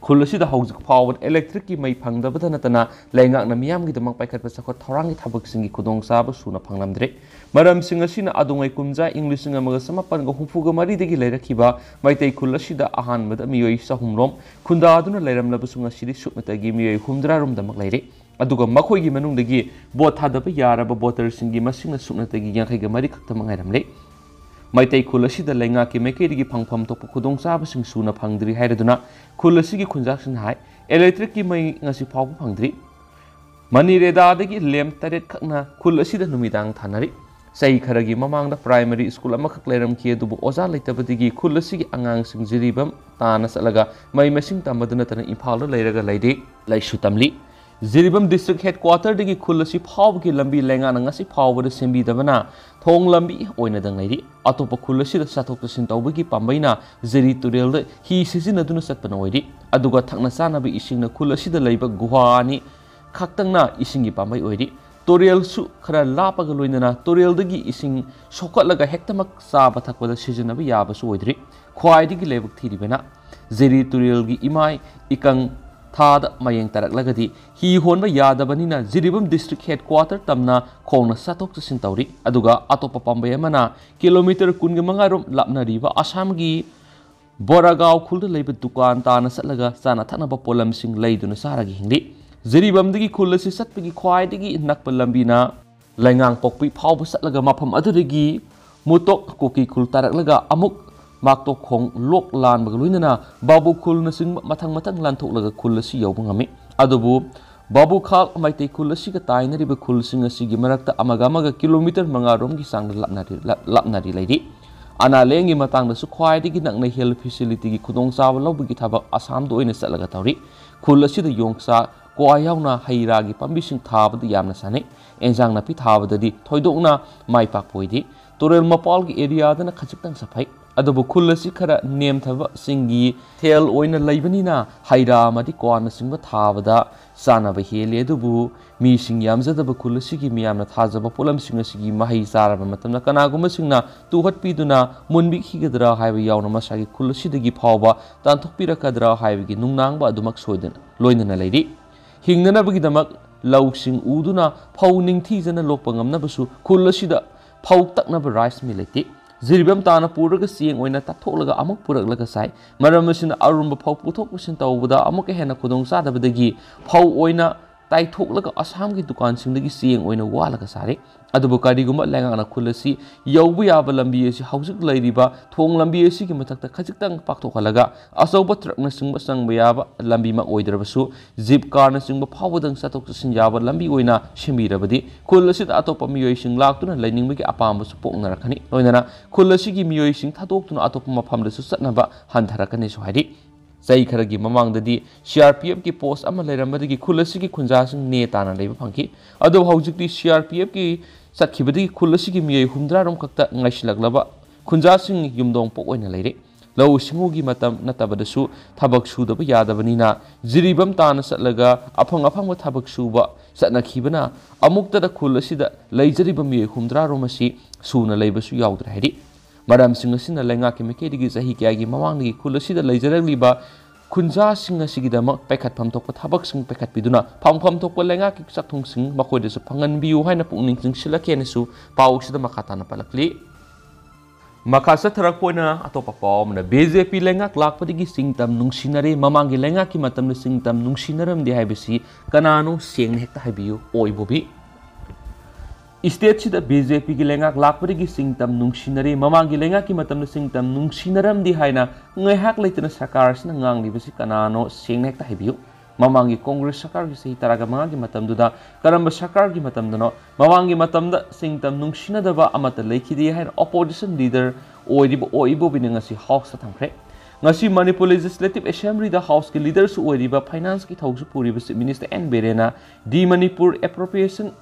ꯈꯨꯜ ꯑꯁꯤꯗ ꯍꯧꯖꯤꯛ ꯐꯥꯎꯕꯗ electricꯀꯤ ꯃꯩ ꯐꯪꯗꯕꯇ ꯅꯠꯇꯅ ꯂꯩꯉꯥꯛꯅ ꯃꯤꯌꯥꯝꯒꯤꯗꯃꯛ ꯄꯥꯏꯈꯠꯄ ꯆꯥꯎꯈꯠ ꯊꯧꯔꯥꯡꯒꯤ ꯊꯕꯛꯁꯤꯡꯒꯤ ꯈꯨꯗꯣꯡꯆꯥꯕ ꯁꯨꯅ ꯐꯪꯂꯝꯗ꯭ꯔꯦ꯫ ꯃꯔꯝꯁꯤꯡ ꯑꯁꯤꯅ ꯑꯗꯨꯉꯩ ꯀꯨꯝꯖꯥ ꯏꯪ ꯂꯤꯁꯤꯡ ꯑꯃꯒ ꯆꯃꯥꯄꯟꯒ ꯍꯨꯝꯐꯨꯒ ꯃꯔꯤꯗꯒꯤ ꯂꯩꯔꯛꯈꯤꯕ ꯃꯩꯇꯩ ꯈꯨꯜ ꯑꯁꯤꯗ ꯑꯍꯥꯟꯕꯗ ꯃꯤꯑꯣꯏ ꯆꯍꯨꯝ ꯔꯣꯝ ꯈꯨꯟꯗꯥꯗꯨꯅ ꯂꯩꯔꯝꯂꯕꯁꯨ ꯉꯁꯤꯗꯤ ꯁꯨꯞꯅꯇꯒꯤ ꯃꯤꯑꯣꯏ ꯍꯨꯝꯗ꯭ꯔꯥ ꯔꯣꯝꯗꯃꯛ ꯂꯩꯔꯦ꯫ ꯑꯗꯨꯒ ꯃꯈꯣꯏꯒꯤ ꯃꯅꯨꯡꯗꯒꯤ vote ꯊꯥꯗꯕ ꯌꯥꯔꯕ voterꯁꯤꯡꯒꯤ ꯃꯁꯤꯡꯅ ꯁꯨꯞꯅꯇꯒꯤ ꯌꯥꯡꯈꯩꯒ ꯃꯔꯤ ꯈꯛꯇꯃꯛ ꯉꯥꯏꯔꯝꯂꯦ꯫ ꯃꯩꯇꯩ ꯈꯨꯜ ꯑꯁꯤꯗ ꯂꯩꯉꯥꯛꯀꯤ ꯃꯥꯏꯀꯩꯗꯒꯤ ꯐꯪꯐꯝ ꯊꯣꯛꯄ ꯈꯨꯗꯣꯡꯆꯥꯕꯁꯤꯡ ꯁꯨꯅ ꯐꯪꯗ꯭ꯔꯤ ꯍꯥꯏꯔꯗꯨꯅ ꯈꯨꯜ ꯑꯁꯤꯒꯤ ꯈꯨꯟꯖꯥꯁꯤꯡꯅ ꯍꯥꯏ, electricꯀꯤ ꯃꯩ ꯉꯁꯤ ꯐꯥꯎꯕ ꯐꯪꯗ꯭ꯔꯤ꯫ ꯃꯅꯤꯔꯦꯗꯥꯗꯒꯤ lamp ꯇꯔꯦꯠ ꯈꯛꯅ ꯈꯨꯜ ꯑꯁꯤꯗ ꯅꯨꯃꯤꯗꯥꯡ ꯊꯥꯅꯔꯤ꯫ ꯆꯍꯤ ꯈꯔꯒꯤ ꯃꯃꯥꯡꯗ ꯄ꯭ꯔꯥꯏꯃꯔꯤ ꯁ꯭ꯀꯨꯜ ꯑꯃꯈꯛ ꯂꯩꯔꯝꯈꯤ, ꯑꯗꯨꯕꯨ ꯑꯣꯖꯥ ꯂꯩꯇꯕꯗꯒꯤ ꯈꯨꯜ ꯑꯁꯤꯒꯤ ꯑꯉꯥꯡꯁꯤꯡ ꯖꯤꯔꯤꯕꯥꯝ ꯇꯥꯟꯅ ꯆꯠꯂꯒ ꯃꯍꯩ ꯃꯁꯤꯡ ꯇꯝꯕꯗ ꯅꯠꯇꯅ ꯏꯝꯐꯥꯜꯗ ꯂꯩꯔꯒ ꯂꯩꯔꯤ, ꯂꯥꯏꯔꯤꯛꯁꯨ ꯇꯝꯂꯤ꯫ ꯖꯤꯔꯤꯕꯥꯝ ꯗꯤꯁꯇ꯭ꯔꯤꯛ ꯍꯦꯗꯀ꯭ꯋꯥꯇꯔꯗꯒꯤ ꯈꯨꯜ ꯑꯁꯤ ꯐꯥꯎꯕꯒꯤ ꯂꯝꯕꯤ ꯂꯩꯉꯥꯛꯅ ꯉꯁꯤ ꯐꯥꯎꯕꯗ ꯁꯦꯝꯕꯤꯗꯕꯅ ꯊꯣꯡ ꯂꯝꯕꯤ ꯑꯣꯏꯅꯗꯪ ꯂꯩꯔꯤ꯫ ꯑꯇꯣꯞꯄ ꯈꯨꯜ ꯑꯁꯤꯗ ꯆꯠꯊꯣꯛ ꯆꯠꯁꯤꯟ ꯇꯧꯕꯒꯤ ꯄꯥꯝꯕꯩꯅ ꯖꯤꯔꯤ ꯇꯨꯔꯦꯜꯗ ꯍꯤ ꯁꯤꯖꯤꯟꯅꯗꯨꯅ ꯆꯠꯄꯅ ꯑꯣꯏꯔꯤ꯫ ꯑꯗꯨꯒ ꯊꯛꯅ ꯆꯥꯅꯕ ꯏꯁꯤꯡꯅ ꯈꯨꯜ ꯑꯁꯤꯗ ꯂꯩꯕ ꯒꯨꯍꯥ ꯑꯅꯤ ꯈꯛꯇꯪꯅ ꯏꯁꯤꯡꯒꯤ ꯄꯥꯝꯕꯩ ꯑꯣꯏꯔꯤ꯫ ꯇꯨꯔꯦꯜꯁꯨ ꯈꯔ ꯂꯥꯞꯄꯒ ꯂꯣꯏꯅꯅ ꯇꯨꯔꯦꯜꯗꯒꯤ ꯏꯁꯤꯡ ꯁꯣꯛꯀꯠꯂꯒ ꯍꯦꯛꯇꯃꯛ ꯆꯥꯕ ꯊꯛꯄꯗ ꯁꯤꯖꯤꯟꯅꯕ ꯌꯥꯕꯁꯨ ꯑꯣꯏꯗ꯭ꯔꯤ꯫ ꯈ꯭ꯋꯥꯏꯗꯒꯤ ꯂꯥꯏꯕꯛ ꯊꯤꯔꯤꯕꯅ ꯖꯤꯔꯤ ꯇꯨꯔꯦꯜꯒꯤ ꯏꯃꯥꯏ ꯏꯀꯪ ꯊꯥꯗ ꯃꯌꯦꯡ ꯇꯥꯔꯛꯂꯒꯗꯤ ꯍꯤ ꯍꯣꯟꯕ ꯌꯥꯗꯕꯅꯤꯅ ꯖꯤꯔꯤꯕꯥꯝ ꯗꯤꯁꯇ꯭ꯔꯤꯛ ꯍꯦꯗꯀ꯭ꯋꯥꯇꯔ ꯇꯝꯅ ꯈꯣꯡꯅ ꯆꯠꯊꯣꯛ ꯆꯠꯁꯤꯟ ꯇꯧꯔꯤ꯫ ꯑꯗꯨꯒ ꯑꯇꯣꯞꯄ ꯄꯥꯝꯕꯩ ꯑꯃꯅ ꯀꯤꯂꯣꯃꯤꯇꯔ ꯀꯨꯟꯒ ꯃꯉꯥ ꯔꯣꯝ ꯂꯥꯞꯅꯔꯤꯕ ꯑꯁꯥꯝꯒꯤ ꯕꯣꯔꯥꯒꯥꯎ ꯈꯨꯜꯗ ꯂꯩꯕ ꯗꯨꯀꯥꯟ ꯇꯥꯅ ꯆꯠꯂꯒ ꯆꯥꯅ ꯊꯛꯅꯕ ꯄꯣꯠꯂꯝꯁꯤꯡ ꯂꯩꯗꯨꯅ ꯆꯥꯔꯒ ꯍꯤꯡꯂꯤ꯫ ꯖꯤꯔꯤꯕꯥꯝꯗꯒꯤ ꯈꯨꯜ ꯑꯁꯤ ꯆꯠꯄꯒꯤ ꯈ꯭ꯋꯥꯏꯗꯒꯤ ꯅꯛꯄ ꯂꯝꯕꯤꯅ ꯂꯩꯉꯥꯡꯄꯣꯛꯄꯤ ꯐꯥꯎꯕ ꯆꯠꯂꯒ ꯃꯐꯝ ꯑꯗꯨꯗꯒꯤ ꯃꯨꯇꯣꯛ ꯀꯨꯀꯤ ꯈꯨꯜ ꯇꯥꯔꯛꯂꯒ ꯑꯃꯨꯛ ꯃꯥꯛꯇꯣꯛꯈꯣꯡ ꯂꯣꯛ ꯂꯥꯟꯕꯒ ꯂꯣꯏꯅꯅ ꯕꯥꯕꯨ ꯈꯨꯜꯅꯆꯤꯡꯕ ꯃꯊꯪ ꯃꯊꯪ ꯂꯥꯟꯊꯣꯛꯂꯒ ꯈꯨꯜ ꯑꯁꯤ ꯌꯧꯕ ꯉꯝꯃꯤ꯫ ꯑꯗꯨꯕꯨ ꯕꯥꯕꯨꯈꯥꯜ ꯃꯩꯇꯩ ꯈꯨꯜ ꯑꯁꯤꯒ ꯇꯥꯏꯅꯔꯤꯕ ꯈꯨꯜꯁꯤꯡ ꯑꯁꯤꯒꯤ ꯃꯔꯛꯇ ꯑꯃꯒ ꯑꯃꯒ ꯀꯤꯂꯣꯃꯤꯇꯔ ꯃꯉꯥ ꯔꯣꯝꯒꯤ ꯆꯥꯡꯗ ꯂꯥꯞꯅꯔꯤ-, ꯂꯥꯞ-, ꯂꯥꯞꯅꯔꯤ ꯂꯩꯔꯤ꯫ ꯑꯅꯥ ꯂꯥꯌꯦꯡꯒꯤ ꯃꯇꯥꯡꯗꯁꯨ ꯈ꯭ꯋꯥꯏꯗꯒꯤ ꯅꯛꯅ ꯍꯦꯜꯊ ꯐꯦꯁꯤꯂꯤꯇꯤꯒꯤ ꯈꯨꯗꯣꯡꯆꯥꯕ ꯂꯧꯕꯒꯤ ꯊꯕꯛ ꯑꯁꯥꯝꯗ ꯑꯣꯏꯅ ꯆꯠꯂꯒ ꯇꯧꯔꯤ꯫ ꯈꯨꯜ ꯑꯁꯤꯗ ꯌꯣꯡꯆꯥꯛ, ꯀ꯭ꯋꯥ ꯌꯥꯎꯅ ꯍꯩ ꯔꯥꯒꯤ ꯄꯥꯝꯕꯤꯁꯤꯡ ꯊꯥꯕꯗ ꯌꯥꯝꯅ ꯆꯥꯅꯩ꯫ ꯑꯦꯟꯁꯥꯡ ꯅꯥꯄꯤ ꯊꯥꯕꯗꯗꯤ ꯊꯣꯏꯗꯣꯛꯅ ꯃꯥꯏ ꯄꯥꯛꯄ ꯑꯣꯏꯗꯦ꯫ ꯇꯨꯔꯦꯜ ꯃꯄꯥꯜꯒꯤ ꯑꯦꯔꯤꯌꯥꯗꯅ ꯈꯖꯤꯛꯇꯪ ꯁꯥꯐꯩ꯫ ꯑꯗꯨꯕꯨ ꯈꯨꯜ ꯑꯁꯤ ꯈꯔ ꯅꯦꯝꯊꯕ ꯆꯤꯡꯒꯤ ꯊꯦꯜ ꯑꯣꯏꯅ ꯂꯩꯕꯅꯤꯅ ꯍꯩ ꯔꯥ ꯑꯃꯗꯤ ꯀ꯭ꯋꯥꯅꯆꯤꯡꯕ ꯊꯥꯕꯗ ꯆꯥꯅꯕ ꯍꯦꯜꯂꯤ꯫ ꯑꯗꯨꯕꯨ ꯃꯤꯁꯤꯡ ꯌꯥꯝꯖꯗꯕ ꯈꯨꯜ ꯑꯁꯤꯒꯤ ꯃꯤꯌꯥꯝꯅ ꯊꯥꯖꯕ ꯄꯣꯠꯂꯝꯁꯤꯡ ꯑꯁꯤꯒꯤ ꯃꯍꯩ ꯆꯥꯔꯕ ꯃꯇꯝꯗ ꯀꯅꯥꯒꯨꯝꯕꯁꯤꯡꯅ ꯇꯨꯍꯠꯄꯤꯗꯨꯅ ꯃꯨꯟꯕꯤꯈꯤꯒꯗ꯭ꯔꯥ ꯍꯥꯏꯕ ꯌꯥꯎꯅ ꯃꯁꯥꯒꯤ ꯈꯨꯜ ꯑꯁꯤꯗꯒꯤ ꯐꯥꯎꯕ ꯇꯥꯟꯊꯣꯛꯄꯤꯔꯛꯀꯗ꯭ꯔꯥ ꯍꯥꯏꯕꯒꯤ ꯅꯨꯡꯅꯥꯡꯕ ꯑꯗꯨꯃꯛ ꯁꯣꯏꯗꯅ ꯂꯣꯏꯅꯅ ꯂꯩꯔꯤ꯫ ꯍꯤꯡꯅꯅꯕꯒꯤꯗꯃꯛ ꯂꯧꯁꯤꯡ ꯎꯗꯨꯅ ꯐꯧ ꯅꯤꯡꯊꯤꯖꯅ ꯂꯣꯛꯄ ꯉꯝꯅꯕꯁꯨ ꯈꯨꯜ ꯑꯁꯤꯗ ꯐꯧ ꯇꯛꯅꯕ ꯔꯥꯏꯁ ꯃꯤꯜ ꯂꯩꯇꯦ꯫ ꯖꯤꯔꯤꯕꯥꯝ ꯇꯥꯅ ꯄꯨꯔꯒ ꯆꯦꯡ ꯑꯣꯏꯅ ꯇꯛꯊꯣꯛꯂꯒ ꯑꯃꯨꯛ ꯄꯨꯔꯛꯂꯒ ꯆꯥꯏ꯫ ꯃꯔꯝ ꯑꯁꯤꯅ ꯑꯔꯨꯝꯕ ꯐꯧ ꯄꯨꯊꯣꯛ ꯄꯨꯁꯤꯟ ꯇꯧꯕꯗ ꯑꯃꯨꯛꯀ ꯍꯦꯟꯅ ꯈꯨꯗꯣꯡꯆꯥꯗꯕꯗꯒꯤ ꯐꯧ ꯑꯣꯏꯅ ꯇꯥꯏꯊꯣꯛꯂꯒ ꯑꯁꯥꯝꯒꯤ ꯗꯨꯀꯥꯟꯁꯤꯡꯗꯒꯤ ꯆꯦꯡ ꯑꯣꯏꯅ ꯋꯥꯜꯂꯒ ꯆꯥꯔꯤ꯫ ꯑꯗꯨꯕꯨ ꯀꯔꯤꯒꯨꯝꯕ ꯂꯩꯉꯥꯛꯅ ꯈꯨꯜ ꯑꯁꯤ ꯌꯧꯕ ꯌꯥꯕ ꯂꯝꯕꯤ ꯑꯁꯤ ꯍꯧꯖꯤꯛ ꯂꯩꯔꯤꯕ ꯊꯣꯡ ꯂꯝꯕꯤ ꯑꯁꯤꯒꯤ ꯃꯊꯛꯇ ꯈꯖꯤꯛꯇꯪ ꯄꯥꯛꯊꯣꯛꯍꯜꯂꯒ ꯑꯆꯧꯕ ꯇ꯭ꯔꯛꯅꯆꯤꯡꯕ ꯆꯪꯕ ꯌꯥꯕ ꯂꯝꯕꯤꯃꯛ ꯑꯣꯏꯗ꯭ꯔꯕꯁꯨ ꯖꯤꯞ ꯀꯥꯔꯅꯆꯤꯡꯕ ꯐꯥꯎꯕꯗꯪ ꯆꯠꯊꯣꯛ ꯆꯠꯁꯤꯟ ꯌꯥꯕ ꯂꯝꯕꯤ ꯑꯣꯏꯅ ꯁꯦꯝꯕꯤꯔꯕꯗꯤ ꯈꯨꯜ ꯑꯁꯤꯗ ꯑꯇꯣꯞꯄ ꯃꯤꯑꯣꯏꯁꯤꯡ ꯂꯥꯛꯇꯨꯅ ꯂꯩꯅꯤꯡꯕꯒꯤ ꯑꯄꯥꯝꯕꯁꯨ ꯄꯣꯛꯅꯔꯛꯀꯅꯤ꯫ ꯂꯣꯏꯅꯅ ꯈꯨꯜ ꯑꯁꯤꯒꯤ ꯃꯤꯑꯣꯏꯁꯤꯡ ꯊꯥꯗꯣꯛꯇꯨꯅ ꯑꯇꯣꯞꯄ ꯃꯐꯝꯗꯁꯨ ꯆꯠꯅꯕ ꯍꯟꯊꯔꯛꯀꯅꯤꯁꯨ ꯍꯥꯏꯔꯤ꯫ ꯆꯍꯤ ꯈꯔꯒꯤ ꯃꯃꯥꯡꯗꯗꯤ ꯁꯤ ꯑꯥꯔ ꯄꯤ ꯑꯦꯐꯀꯤ ꯄꯣꯁ ꯑꯃ ꯂꯩꯔꯝꯕꯗꯒꯤ ꯈꯨꯜ ꯑꯁꯤꯒꯤ ꯈꯨꯟꯖꯥꯁꯤꯡ ꯅꯦ ꯇꯥꯅ ꯂꯩꯕ ꯐꯪꯈꯤ꯫ ꯑꯗꯨꯕꯨ ꯍꯧꯖꯤꯛꯇꯤ ꯁꯤ ꯑꯥꯔ ꯄꯤ ꯑꯦꯐꯀꯤ ꯆꯠꯈꯤꯕꯗꯒꯤ ꯈꯨꯜ ꯑꯁꯤꯒꯤ ꯃꯤꯑꯣꯏ ꯍꯨꯝꯗ꯭ꯔꯥ ꯔꯣꯝ ꯈꯛꯇ ꯉꯥꯏꯁꯤꯜꯂꯛꯂꯕ ꯈꯨꯟꯖꯥꯁꯤꯡ ꯌꯨꯝꯗꯣꯡ ꯄꯣꯛ ꯑꯣꯏꯅ ꯂꯩꯔꯦ꯫ ꯂꯧꯎ ꯁꯤꯡꯎꯒꯤ ꯃꯇꯝ ꯅꯠꯇꯕꯗꯁꯨ ꯊꯕꯛ ꯁꯨꯗꯕ ꯌꯥꯗꯕꯅꯤꯅ ꯖꯤꯔꯤꯕꯥꯝ ꯇꯥꯅ ꯆꯠꯂꯒ ꯑꯐꯪ ꯑꯐꯪꯕ ꯊꯕꯛ ꯁꯨꯕ ꯆꯠꯅꯈꯤꯕꯅ ꯑꯃꯨꯛꯇꯗ ꯈꯨꯜ ꯑꯁꯤꯗ ꯂꯩꯖꯔꯤꯕ ꯃꯤꯑꯣꯏ ꯍꯨꯝꯗ꯭ꯔꯥ ꯔꯣꯝ ꯑꯁꯤ ꯁꯨꯅ ꯂꯩꯕꯁꯨ ꯌꯥꯎꯗ꯭ꯔꯦ ꯍꯥꯏꯔꯤ꯫ ꯃꯔꯝꯁꯤꯡ ꯑꯁꯤꯅ ꯂꯩꯉꯥꯛꯀꯤ ꯃꯥꯏꯀꯩꯗꯒꯤ ꯆꯍꯤ ꯀꯌꯥꯒꯤ ꯃꯃꯥꯡꯗꯒꯤ ꯈꯨꯜ ꯑꯁꯤꯗ ꯂꯩꯖꯔꯛꯂꯤꯕ ꯈꯨꯟꯖꯥꯁꯤꯡ ꯑꯁꯤꯒꯤꯗꯃꯛ ꯄꯥꯏꯈꯠꯐꯝ ꯊꯣꯛꯄ ꯊꯕꯛꯁꯤꯡ ꯄꯥꯏꯈꯠꯄꯤꯗꯨꯅ ꯐꯪꯐꯝ ꯊꯣꯛꯄ ꯂꯩꯉꯥꯛꯀꯤ ꯆꯥꯛꯊꯨꯡꯁꯤꯡ ꯃꯈꯣꯏꯗꯁꯨ ꯐꯪꯍꯟꯕꯤꯌꯨ ꯍꯥꯏꯅ ꯄꯨꯛꯅꯤꯡ ꯆꯤꯡꯁꯤꯜꯂꯛꯀꯦꯅꯁꯨ ꯄꯥꯎꯁꯤꯗ ꯃꯈꯥ ꯇꯥꯅ ꯄꯜꯂꯛꯂꯤ꯫ ꯃꯈꯥ ꯆꯠꯊꯔꯛꯄ ꯑꯣꯏꯅ ꯑꯇꯣꯞꯄ ꯄꯥꯎ ꯑꯃꯅ, ꯕꯤ ꯖꯦ ꯄꯤ ꯂꯩꯉꯥꯛ ꯂꯥꯛꯄꯗꯒꯤ ꯆꯤꯡꯇꯝ ꯅꯨꯡꯁꯤꯅꯔꯦ, ꯃꯃꯥꯡꯒꯤ ꯂꯩꯉꯥꯛꯀꯤ ꯃꯇꯝꯗ ꯆꯤꯡꯇꯝ ꯅꯨꯡꯁꯤꯅꯔꯝꯗꯦ ꯍꯥꯏꯕꯁꯤ ꯀꯅꯥꯅꯣ? ꯁꯦꯡꯅ ꯍꯦꯛꯇ ꯍꯥꯏꯕꯤꯌꯨ, ꯑꯣꯏ ꯕꯣꯕꯤ꯫ ꯏꯁꯇꯦꯠꯁꯤꯗ ꯕꯤ ꯖꯦ ꯄꯤꯒꯤ ꯂꯩꯉꯥꯛ ꯂꯥꯛꯄꯗꯒꯤ ꯆꯤꯡꯇꯝ ꯅꯨꯡꯁꯤꯅꯔꯦ, ꯃꯃꯥꯡꯒꯤ ꯂꯩꯉꯥꯛꯀꯤ ꯃꯇꯝꯗ ꯆꯤꯡꯇꯝ ꯅꯨꯡꯁꯤꯅꯔꯝꯗꯦ ꯍꯥꯏꯅ ꯉꯥꯏꯍꯥꯛ ꯂꯩꯇꯅ ꯁꯔꯀꯥꯔ ꯑꯁꯤꯅ ꯉꯥꯡꯂꯤꯕꯁꯤ ꯀꯅꯥꯅꯣ? ꯁꯦꯡꯅ ꯍꯦꯛꯇ ꯍꯥꯏꯕꯤꯌꯨ꯫ ꯃꯃꯥꯡꯒꯤ ꯀꯣꯡꯒ꯭ꯔꯦꯁ ꯁꯔꯀꯥꯔꯒꯤ ꯆꯍꯤ ꯇꯔꯥꯃꯉꯥꯒꯤ ꯃꯇꯝꯗꯨꯗ ꯀꯔꯝꯕ ꯁꯔꯀꯥꯔꯒꯤ ꯃꯇꯝꯗꯅꯣ? ꯃꯃꯥꯡꯒꯤ ꯃꯇꯝꯗ ꯆꯤꯡꯇꯝ ꯅꯨꯡꯁꯤꯅꯗꯕ ꯑꯃꯠꯇ ꯂꯩꯈꯤꯗꯦ ꯍꯥꯏꯅ ꯑꯣꯄꯣꯖꯤꯁꯟ ꯂꯤꯗꯔ ꯑꯣꯏꯔꯤꯕ ꯑꯣ ꯏꯕꯣꯕꯤꯅ ꯉꯁꯤ ꯍꯥꯎꯁꯇ ꯊꯝꯈ꯭ꯔꯦ꯫ ꯉꯁꯤ ꯃꯅꯤꯄꯨꯔ ꯂꯦꯖꯤꯁꯂꯦꯇꯤꯚ ꯑꯦꯁꯦꯝꯕ꯭ꯂꯤꯗ ꯍꯥꯎꯁꯀꯤ ꯂꯤꯗꯔꯁꯨ ꯑꯣꯏꯔꯤꯕ ꯐꯥꯏꯅꯥꯟꯁꯀꯤ ꯊꯧꯁꯨ ꯄꯨꯔꯤꯕ ꯆꯤꯐ ꯃꯤꯅꯤꯁꯇꯔ ꯑꯦꯟ ꯕꯤꯔꯦꯟꯅ the Manipur appropriation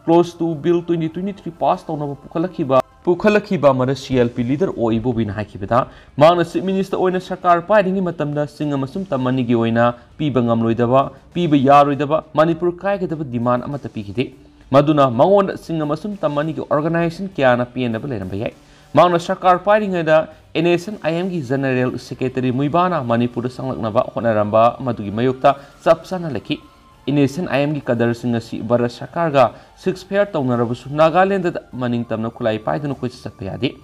clause two bill twenty twenty three pass ꯇꯧꯅꯕ ꯄꯨꯈꯠꯂꯛꯈꯤꯕ, ꯄꯨꯈꯠꯂꯛꯈꯤꯕ ꯑꯃꯗ ꯁꯤ ꯑꯦꯜ ꯄꯤ ꯂꯤꯗꯔ ꯑꯣ ꯏꯕꯣꯕꯤꯅ ꯍꯥꯏꯈꯤꯕꯗ, ꯃꯍꯥꯛꯅ ꯆꯤꯐ ꯃꯤꯅꯤꯁꯇꯔ ꯑꯣꯏꯅ ꯁꯔꯀꯥꯔ ꯄꯥꯏꯔꯤꯉꯩ ꯃꯇꯝꯗ ꯆꯤꯡ ꯑꯃꯁꯨꯡ ꯇꯝ ꯑꯅꯤꯒꯤ ꯑꯣꯏꯅ ꯄꯤꯕ ꯉꯝꯂꯣꯏꯗꯕ, ꯄꯤꯕ ꯌꯥꯔꯣꯏꯗꯕ ꯃꯅꯤꯄꯨꯔ ꯀꯥꯏꯒꯗꯕ ꯗꯤꯃꯥꯟ ꯑꯃꯠꯇ ꯄꯤꯈꯤꯗꯦ꯫ ꯃꯗꯨꯅ ꯃꯉꯣꯟꯗ ꯆꯤꯡ ꯑꯃꯁꯨꯡ ꯇꯝ ꯑꯅꯤꯒꯤ ꯑꯣꯔꯒꯅꯥꯏꯖꯦꯁꯟ ꯀꯌꯥꯅ ꯄꯦꯟꯗꯕ ꯂꯩꯔꯝꯕ ꯌꯥꯏ꯫ ꯃꯍꯥꯛꯅ ꯁꯔꯀꯥꯔ ꯄꯥꯏꯔꯤꯉꯩꯗ ꯑꯦꯟ ꯑꯦꯁ ꯑꯦꯟ ꯑꯥꯏ ꯑꯦꯝꯒꯤ ꯖꯦꯅꯔꯦꯜ ꯁꯦꯀ꯭ꯔꯦꯇꯔꯤ ꯃꯨꯏꯕꯥꯅ ꯃꯅꯤꯄꯨꯔꯗ ꯆꯪꯂꯛꯅꯕ ꯍꯣꯠꯅꯔꯝꯕ ꯃꯗꯨꯒꯤ ꯃꯥꯌꯣꯛꯇ ꯆꯞ ꯆꯥꯅ ꯂꯩꯈꯤ꯫ ꯏꯟꯗꯤꯌꯟ ꯑꯥꯏ ꯑꯦꯝꯒꯤ ꯀꯗꯔꯁꯤꯡ ꯑꯁꯤ ꯚꯥꯔꯠ ꯁꯔꯀꯥꯔꯒ ꯁꯤꯖꯐꯥꯌꯔ ꯇꯧꯅꯔꯕꯁꯨ ꯅꯥꯒꯥꯂꯦꯟꯗꯗ ꯃꯅꯤꯡ ꯇꯝꯅ ꯈꯨꯠꯂꯥꯏ ꯄꯥꯏꯗꯨꯅ ꯀꯣꯏꯆꯠ ꯆꯠꯄ ꯌꯥꯗꯦ꯫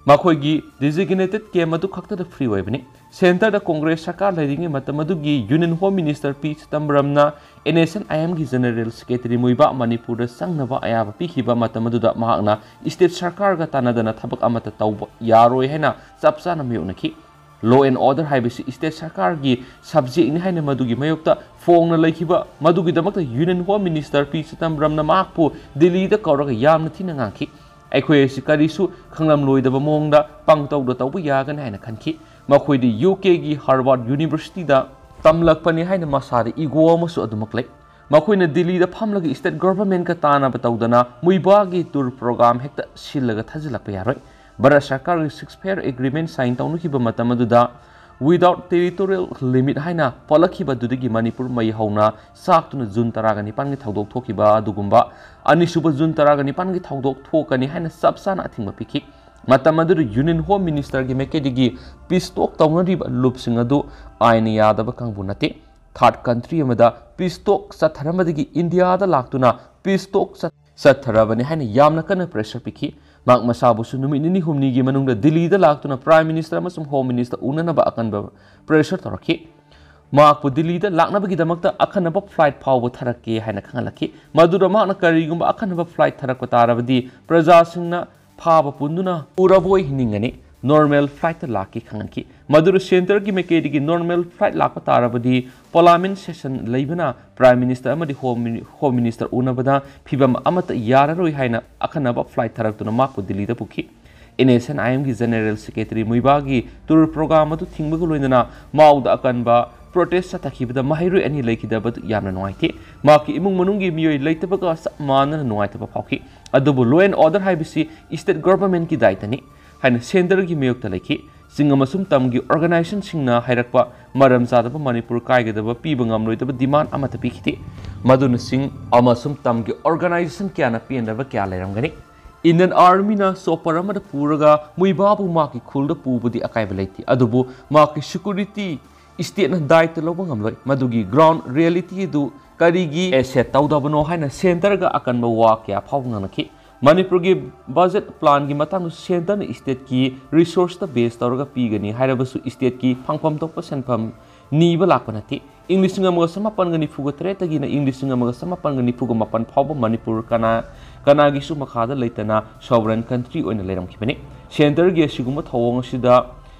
ꯃꯈꯣꯏꯒꯤ ꯗꯤꯖꯤꯒꯅꯦꯇꯦꯗ ꯀꯦꯝꯞ ꯑꯗꯨ ꯈꯛꯇꯗ ꯐ꯭ꯔꯤ ꯑꯣꯏꯕꯅꯤ꯫ ꯁꯦꯟꯇꯔꯗ ꯀꯣꯡꯒ꯭ꯔꯦꯁ ꯁꯔꯀꯥꯔ ꯂꯩꯔꯤꯉꯩ ꯃꯇꯝ ꯑꯗꯨꯒꯤ ꯌꯨꯅꯤꯌꯟ ꯍꯣꯝ ꯃꯤꯅꯤꯁꯇꯔ ꯄꯤ ꯆꯤꯗꯝꯕꯔꯝꯅ ꯑꯦꯟ ꯑꯦꯁ ꯑꯦꯟ ꯑꯥꯏ ꯑꯦꯝꯒꯤ ꯖꯦꯅꯔꯦꯜ ꯁꯦꯀ꯭ꯔꯦꯇꯔꯤ ꯃꯨꯏꯕꯥ ꯃꯅꯤꯄꯨꯔꯗ ꯆꯪꯅꯕ ꯑꯌꯥꯕ ꯄꯤꯈꯤꯕ ꯃꯇꯝ ꯑꯗꯨꯗ ꯃꯍꯥꯛꯅ ꯁ꯭ꯇꯦꯠ ꯁꯔꯀꯥꯔꯒ ꯇꯥꯟꯅꯗꯅ ꯊꯕꯛ ꯑꯃꯠꯇ ꯇꯧꯕ ꯌꯥꯔꯣꯏ ꯍꯥꯏꯅ ꯆꯞ ꯆꯥꯅ ꯃꯥꯌꯣꯛꯅꯈꯤ꯫ Law and order ꯍꯥꯏꯕꯁꯤ ꯁ꯭ꯇꯦꯠ ꯁꯔꯀꯥꯔꯒꯤ ꯁꯕꯖꯦꯛꯅꯤ ꯍꯥꯏꯅ ꯃꯗꯨꯒꯤ ꯃꯥꯌꯣꯛꯇ ꯐꯣꯡꯅ ꯂꯩꯈꯤꯕ ꯃꯗꯨꯒꯤꯗꯃꯛꯇ ꯌꯨꯅꯤꯌꯟ ꯍꯣꯝ ꯃꯤꯅꯤꯁꯇꯔ ꯄꯤ ꯆꯤꯗꯝꯕꯔꯝꯅ ꯃꯍꯥꯛꯄꯨ ꯗꯤꯜꯂꯤꯗ ꯀꯧꯔꯒ ꯌꯥꯝꯅ ꯊꯤꯅ ꯉꯥꯡꯈꯤ꯫ ꯑꯩꯈꯣꯏ ꯑꯁꯤ ꯀꯔꯤꯁꯨ ꯈꯪꯂꯝꯂꯣꯏꯗꯕ ꯃꯑꯣꯡꯗ ꯄꯪꯇꯧꯗ ꯇꯧꯕ ꯌꯥꯒꯅꯤ ꯍꯥꯏꯅ ꯈꯟꯈꯤ꯫ ꯃꯈꯣꯏꯗꯤ ꯌꯨ ꯀꯦꯒꯤ ꯍꯥꯔꯕꯥꯔꯗ ꯌꯨꯅꯤꯚꯔꯁꯤꯇꯤꯗ ꯇꯝꯂꯛꯄꯅꯤ ꯍꯥꯏꯅ ꯃꯁꯥꯗ ꯏꯒꯣ ꯑꯃꯁꯨ ꯑꯗꯨꯃꯛ ꯂꯩ꯫ ꯃꯈꯣꯏꯅ ꯗꯤꯜꯂꯤꯗ ꯐꯝꯂꯒ ꯁ꯭ꯇꯦꯠ ꯒꯚꯔꯟꯃꯦꯟꯠꯀ ꯇꯥꯟꯅꯕ ꯇꯧꯗꯅ ꯃꯨꯏꯕꯥꯒꯤ ꯇꯨꯔ ꯄ꯭ꯔꯣꯒ꯭ꯔꯥꯝ ꯍꯦꯛꯇ ꯁꯤꯜꯂꯒ ꯊꯥꯖꯤꯜꯂꯛꯄ ꯌꯥꯔꯣꯏ꯫ ꯚꯥꯔꯠ ꯁꯔꯀꯥꯔꯒꯤ ꯁꯤꯁꯐꯥꯌꯔ ꯑꯦꯒ꯭ꯔꯤꯃꯦꯟꯠ ꯁꯥꯏꯟ ꯇꯧꯅꯈꯤꯕ ꯃꯇꯝ ꯑꯗꯨꯗ without territorial limit ꯍꯥꯏꯅ ꯄꯜꯂꯛꯈꯤꯕ ꯑꯗꯨꯗꯒꯤ ꯃꯅꯤꯄꯨꯔ ꯃꯩ ꯍꯧꯅ ꯆꯥꯛꯇꯨꯅ ꯖꯨꯟ ꯇꯔꯥꯒ ꯅꯤꯄꯥꯟꯒꯤ ꯊꯧꯗꯣꯛ ꯊꯣꯛꯈꯤꯕ ꯑꯗꯨꯒꯨꯝꯕ, ꯑꯅꯤꯁꯨꯕ ꯖꯨꯟ ꯇꯔꯥꯒ ꯅꯤꯄꯥꯟꯒꯤ ꯊꯧꯗꯣꯛ ꯊꯣꯛꯀꯅꯤ ꯍꯥꯏꯅ ꯆꯞ ꯆꯥꯅ ꯑꯊꯤꯡꯕ ꯄꯤꯈꯤ꯫ ꯃꯇꯝ ꯑꯗꯨꯗ ꯌꯨꯅꯤꯌꯟ ꯍꯣꯝ ꯃꯤꯅꯤꯁꯇꯔꯒꯤ ꯃꯥꯏꯀꯩꯗꯒꯤ ꯄꯤꯁ ꯇꯣꯛ ꯇꯧꯅꯔꯤꯕ ꯂꯨꯞꯁꯤꯡ ꯑꯗꯨ ꯑꯥꯏꯟꯅ ꯌꯥꯗꯕ ꯀꯥꯡꯕꯨ ꯅꯠꯇꯦ꯫ ꯊꯥꯔꯗ ꯀꯟꯇ꯭ꯔꯤ ꯑꯃꯗ ꯄꯤꯁ ꯇꯣꯛ ꯆꯠꯊꯔꯝꯕꯗꯒꯤ ꯏꯟꯗꯤꯌꯥꯗ ꯂꯥꯛꯇꯨꯅ ꯄꯤꯁ ꯇꯣꯛ ꯆꯠ-, ꯆꯠꯊꯔꯕꯅꯤ ꯍꯥꯏꯅ ꯌꯥꯝꯅ ꯀꯟꯅ ꯄ꯭ꯔꯦꯁꯔ ꯄꯤꯈꯤ꯫ ꯃꯍꯥꯛ ꯃꯁꯥꯕꯨꯁꯨ ꯅꯨꯃꯤꯠ ꯅꯤꯅꯤ ꯍꯨꯝꯅꯤꯒꯤ ꯃꯅꯨꯡꯗ ꯗꯤꯜꯂꯤꯗ ꯂꯥꯛꯇꯨꯅ ꯄ꯭ꯔꯥꯏꯝ ꯃꯤꯅꯤꯁꯇꯔ ꯑꯃꯁꯨꯡ ꯍꯣꯝ ꯃꯤꯅꯤꯁꯇꯔ ꯎꯅꯅꯕ ꯑꯀꯟꯕ ꯄ꯭ꯔꯦꯁꯔ ꯇꯧꯔꯛꯈꯤ꯫ ꯃꯍꯥꯛꯄꯨ ꯗꯤꯜꯂꯤꯗ ꯂꯥꯛꯅꯕꯒꯤꯗꯃꯛꯇ ꯑꯈꯟꯅꯕ ꯐ꯭ꯂꯥꯏꯠ ꯐꯥꯎꯕ ꯊꯥꯔꯛꯀꯦ ꯍꯥꯏꯅ ꯈꯪꯍꯜꯂꯛꯈꯤ꯫ ꯃꯗꯨꯗ ꯃꯍꯥꯛꯅ ꯀꯔꯤꯒꯨꯝꯕ ꯑꯈꯟꯅꯕ ꯐ꯭ꯂꯥꯏꯠ ꯊꯥꯔꯛꯄ ꯇꯥꯔꯕꯗꯤ ꯄ꯭ꯔꯖꯥꯁꯤꯡꯅ ꯐꯥꯕ ꯄꯨꯟꯗꯨꯅ ꯎꯔꯕꯣꯏ ꯅꯤꯡꯒꯅꯤ, ꯅꯣꯔꯃꯦꯜ ꯐ꯭ꯂꯥꯏꯠꯇ ꯂꯥꯛꯀꯦ ꯈꯪꯍꯟꯈꯤ꯫ ꯃꯗꯨꯗ ꯁꯦꯟꯇꯔꯒꯤ ꯃꯥꯏꯀꯩꯗꯒꯤ ꯅꯣꯔꯃꯦꯜ ꯐ꯭ꯂꯥꯏꯠ ꯂꯥꯛꯄ ꯇꯥꯔꯕꯗꯤ ꯄꯥꯔꯂꯤꯌꯥꯃꯦꯟꯠ ꯁꯦꯁꯟ ꯂꯩꯕꯅ ꯄ꯭ꯔꯥꯏꯝ ꯃꯤꯅꯤꯁꯇꯔ ꯑꯃꯗꯤ ꯍꯣꯝ ꯃꯤꯅꯤ-, ꯍꯣꯝ ꯃꯤꯅꯤꯁꯇꯔ ꯎꯅꯕꯗ ꯐꯤꯕꯝ ꯑꯃꯠꯇ ꯌꯥꯔꯔꯣꯏ ꯍꯥꯏꯅ ꯑꯈꯟꯅꯕ ꯐ꯭ꯂꯥꯏꯠ ꯊꯥꯔꯛꯇꯨꯅ ꯃꯍꯥꯛꯄꯨ ꯗꯤꯜꯂꯤꯗ ꯄꯨꯈꯤ꯫ ꯑꯦꯟ ꯑꯦꯁ ꯑꯦꯟ ꯑꯥꯏ ꯑꯦꯝꯒꯤ ꯖꯦꯅꯔꯦꯜ ꯁꯦꯀ꯭ꯔꯦꯇꯔꯤ ꯃꯨꯏꯕꯥꯒꯤ ꯇꯨꯔ ꯄ꯭ꯔꯣꯒ꯭ꯔꯥꯝ ꯑꯗꯨ ꯊꯤꯡꯕꯒ ꯂꯣꯏꯅꯅ ꯃꯥꯎꯗ ꯑꯀꯟꯕ ꯄ꯭ꯔꯣꯇꯦꯁ ꯆꯠꯊꯈꯤꯕꯗ ꯃꯍꯩꯔꯣꯏ ꯑꯅꯤ ꯂꯩꯈꯤꯗꯕꯗꯨ ꯌꯥꯝꯅ ꯅꯨꯡꯉꯥꯏꯇꯦ꯫ ꯃꯍꯥꯛꯀꯤ ꯏꯃꯨꯡ ꯃꯅꯨꯡꯒꯤ ꯃꯤꯑꯣꯏ ꯂꯩꯇꯕꯒ ꯆꯞ ꯃꯥꯟꯅꯅ ꯅꯨꯡꯉꯥꯏꯇꯕ ꯐꯥꯎꯈꯤ꯫ ꯑꯗꯨꯕꯨ law and order ꯍꯥꯏꯕꯁꯤ ꯁ꯭ꯇꯦꯠ ꯒꯚꯔꯟꯃꯦꯟꯠꯀꯤ ꯗꯥꯏꯇꯅꯤ ꯍꯥꯏꯅ ꯁꯦꯟꯇꯔꯒꯤ ꯃꯥꯌꯣꯛꯇ ꯂꯩꯈꯤ꯫ ꯆꯤꯡ ꯑꯃꯁꯨꯡ ꯇꯝꯒꯤ ꯑꯣꯔꯒꯅꯥꯏꯖꯦꯁꯟꯁꯤꯡꯅ ꯍꯥꯏꯔꯛꯄ ꯃꯔꯝ ꯆꯥꯗꯕ ꯃꯅꯤꯄꯨꯔ ꯀꯥꯏꯒꯗꯕ ꯄꯤꯕ ꯉꯝꯂꯣꯏꯗꯕ ꯗꯤꯃꯥꯟ ꯑꯃꯠꯇ ꯄꯤꯈꯤꯗꯦ꯫ ꯃꯗꯨꯅ ꯆꯤꯡ ꯑꯃꯁꯨꯡ ꯇꯝꯒꯤ ꯑꯣꯔꯒꯅꯥꯏꯖꯦꯁꯟ ꯀꯌꯥꯅ ꯄꯦꯟꯗꯕ ꯀꯌꯥ ꯂꯩꯔꯝꯒꯅꯤ꯫ ꯏꯟꯗꯤꯌꯟ ꯑꯥꯔꯃꯤꯅ ꯆꯣꯄꯔ ꯑꯃꯗ ꯄꯨꯔꯒ ꯃꯨꯏꯕꯥꯕꯨ ꯃꯍꯥꯛꯀꯤ ꯈꯨꯜꯗ ꯄꯨꯕꯗꯤ ꯑꯀꯥꯏꯕ ꯂꯩꯇꯦ, ꯑꯗꯨꯕꯨ ꯃꯍꯥꯛꯀꯤ ꯁꯦꯀ꯭ꯌꯨꯔꯤꯇꯤ ꯁ꯭ꯇꯦꯠꯅ ꯗꯥꯏꯇ ꯂꯧꯕ ꯉꯝꯂꯣꯏ꯫ ꯃꯗꯨꯒꯤ ꯒ꯭ꯔꯥꯎꯟꯗ ꯔꯤꯌꯦꯂꯤꯇꯤ ꯑꯗꯨ ꯀꯔꯤꯒꯤ ꯑꯦꯁꯦꯠ ꯇꯧꯗꯕꯅꯣ ꯍꯥꯏꯅ ꯁꯦꯟꯇꯔꯒ ꯑꯀꯟꯕ ꯋꯥ ꯀꯌꯥ ꯐꯥꯎꯕ ꯉꯥꯡꯅꯈꯤ꯫ ꯃꯅꯤꯄꯨꯔꯒꯤ ꯕꯖꯦꯠ ꯄ꯭ꯂꯥꯟꯒꯤ ꯃꯇꯥꯡꯗꯁꯨ ꯁꯦꯟꯇꯔꯅ ꯁ꯭ꯇꯦꯠꯀꯤ ꯔꯤꯁꯣꯔꯁꯇ ꯕꯦꯖ ꯇꯧꯔꯒ ꯄꯤꯒꯅꯤ ꯍꯥꯏꯔꯕꯁꯨ ꯁ꯭ꯇꯦꯠꯀꯤ ꯐꯪꯐꯝ ꯊꯣꯛꯄ ꯁꯦꯟꯐꯝ ꯅꯤꯕ ꯂꯥꯛꯄ ꯅꯠꯇꯦ꯫ ꯏꯪ ꯂꯤꯁꯤꯡ ꯑꯃꯒ ꯆꯃꯥꯄꯟꯒ ꯅꯤꯐꯨꯒ ꯇꯔꯦꯠꯇꯒꯤꯅ ꯏꯪ ꯂꯤꯁꯤꯡ ꯑꯃꯒ ꯆꯃꯥꯄꯟꯒ ꯅꯤꯐꯨꯒ ꯃꯥꯄꯟ ꯐꯥꯎꯕ ꯃꯅꯤꯄꯨꯔ ꯀꯅꯥ ꯀꯅꯥꯒꯤꯁꯨ ꯃꯈꯥꯗ ꯂꯩꯇꯅ sovereign country ꯑꯣꯏꯅ ꯂꯩꯔꯝꯈꯤꯕꯅꯤ꯫ Centreꯒꯤ ꯑꯁꯤꯒꯨꯝꯕ ꯊꯧꯑꯣꯡ ꯑꯁꯤꯗ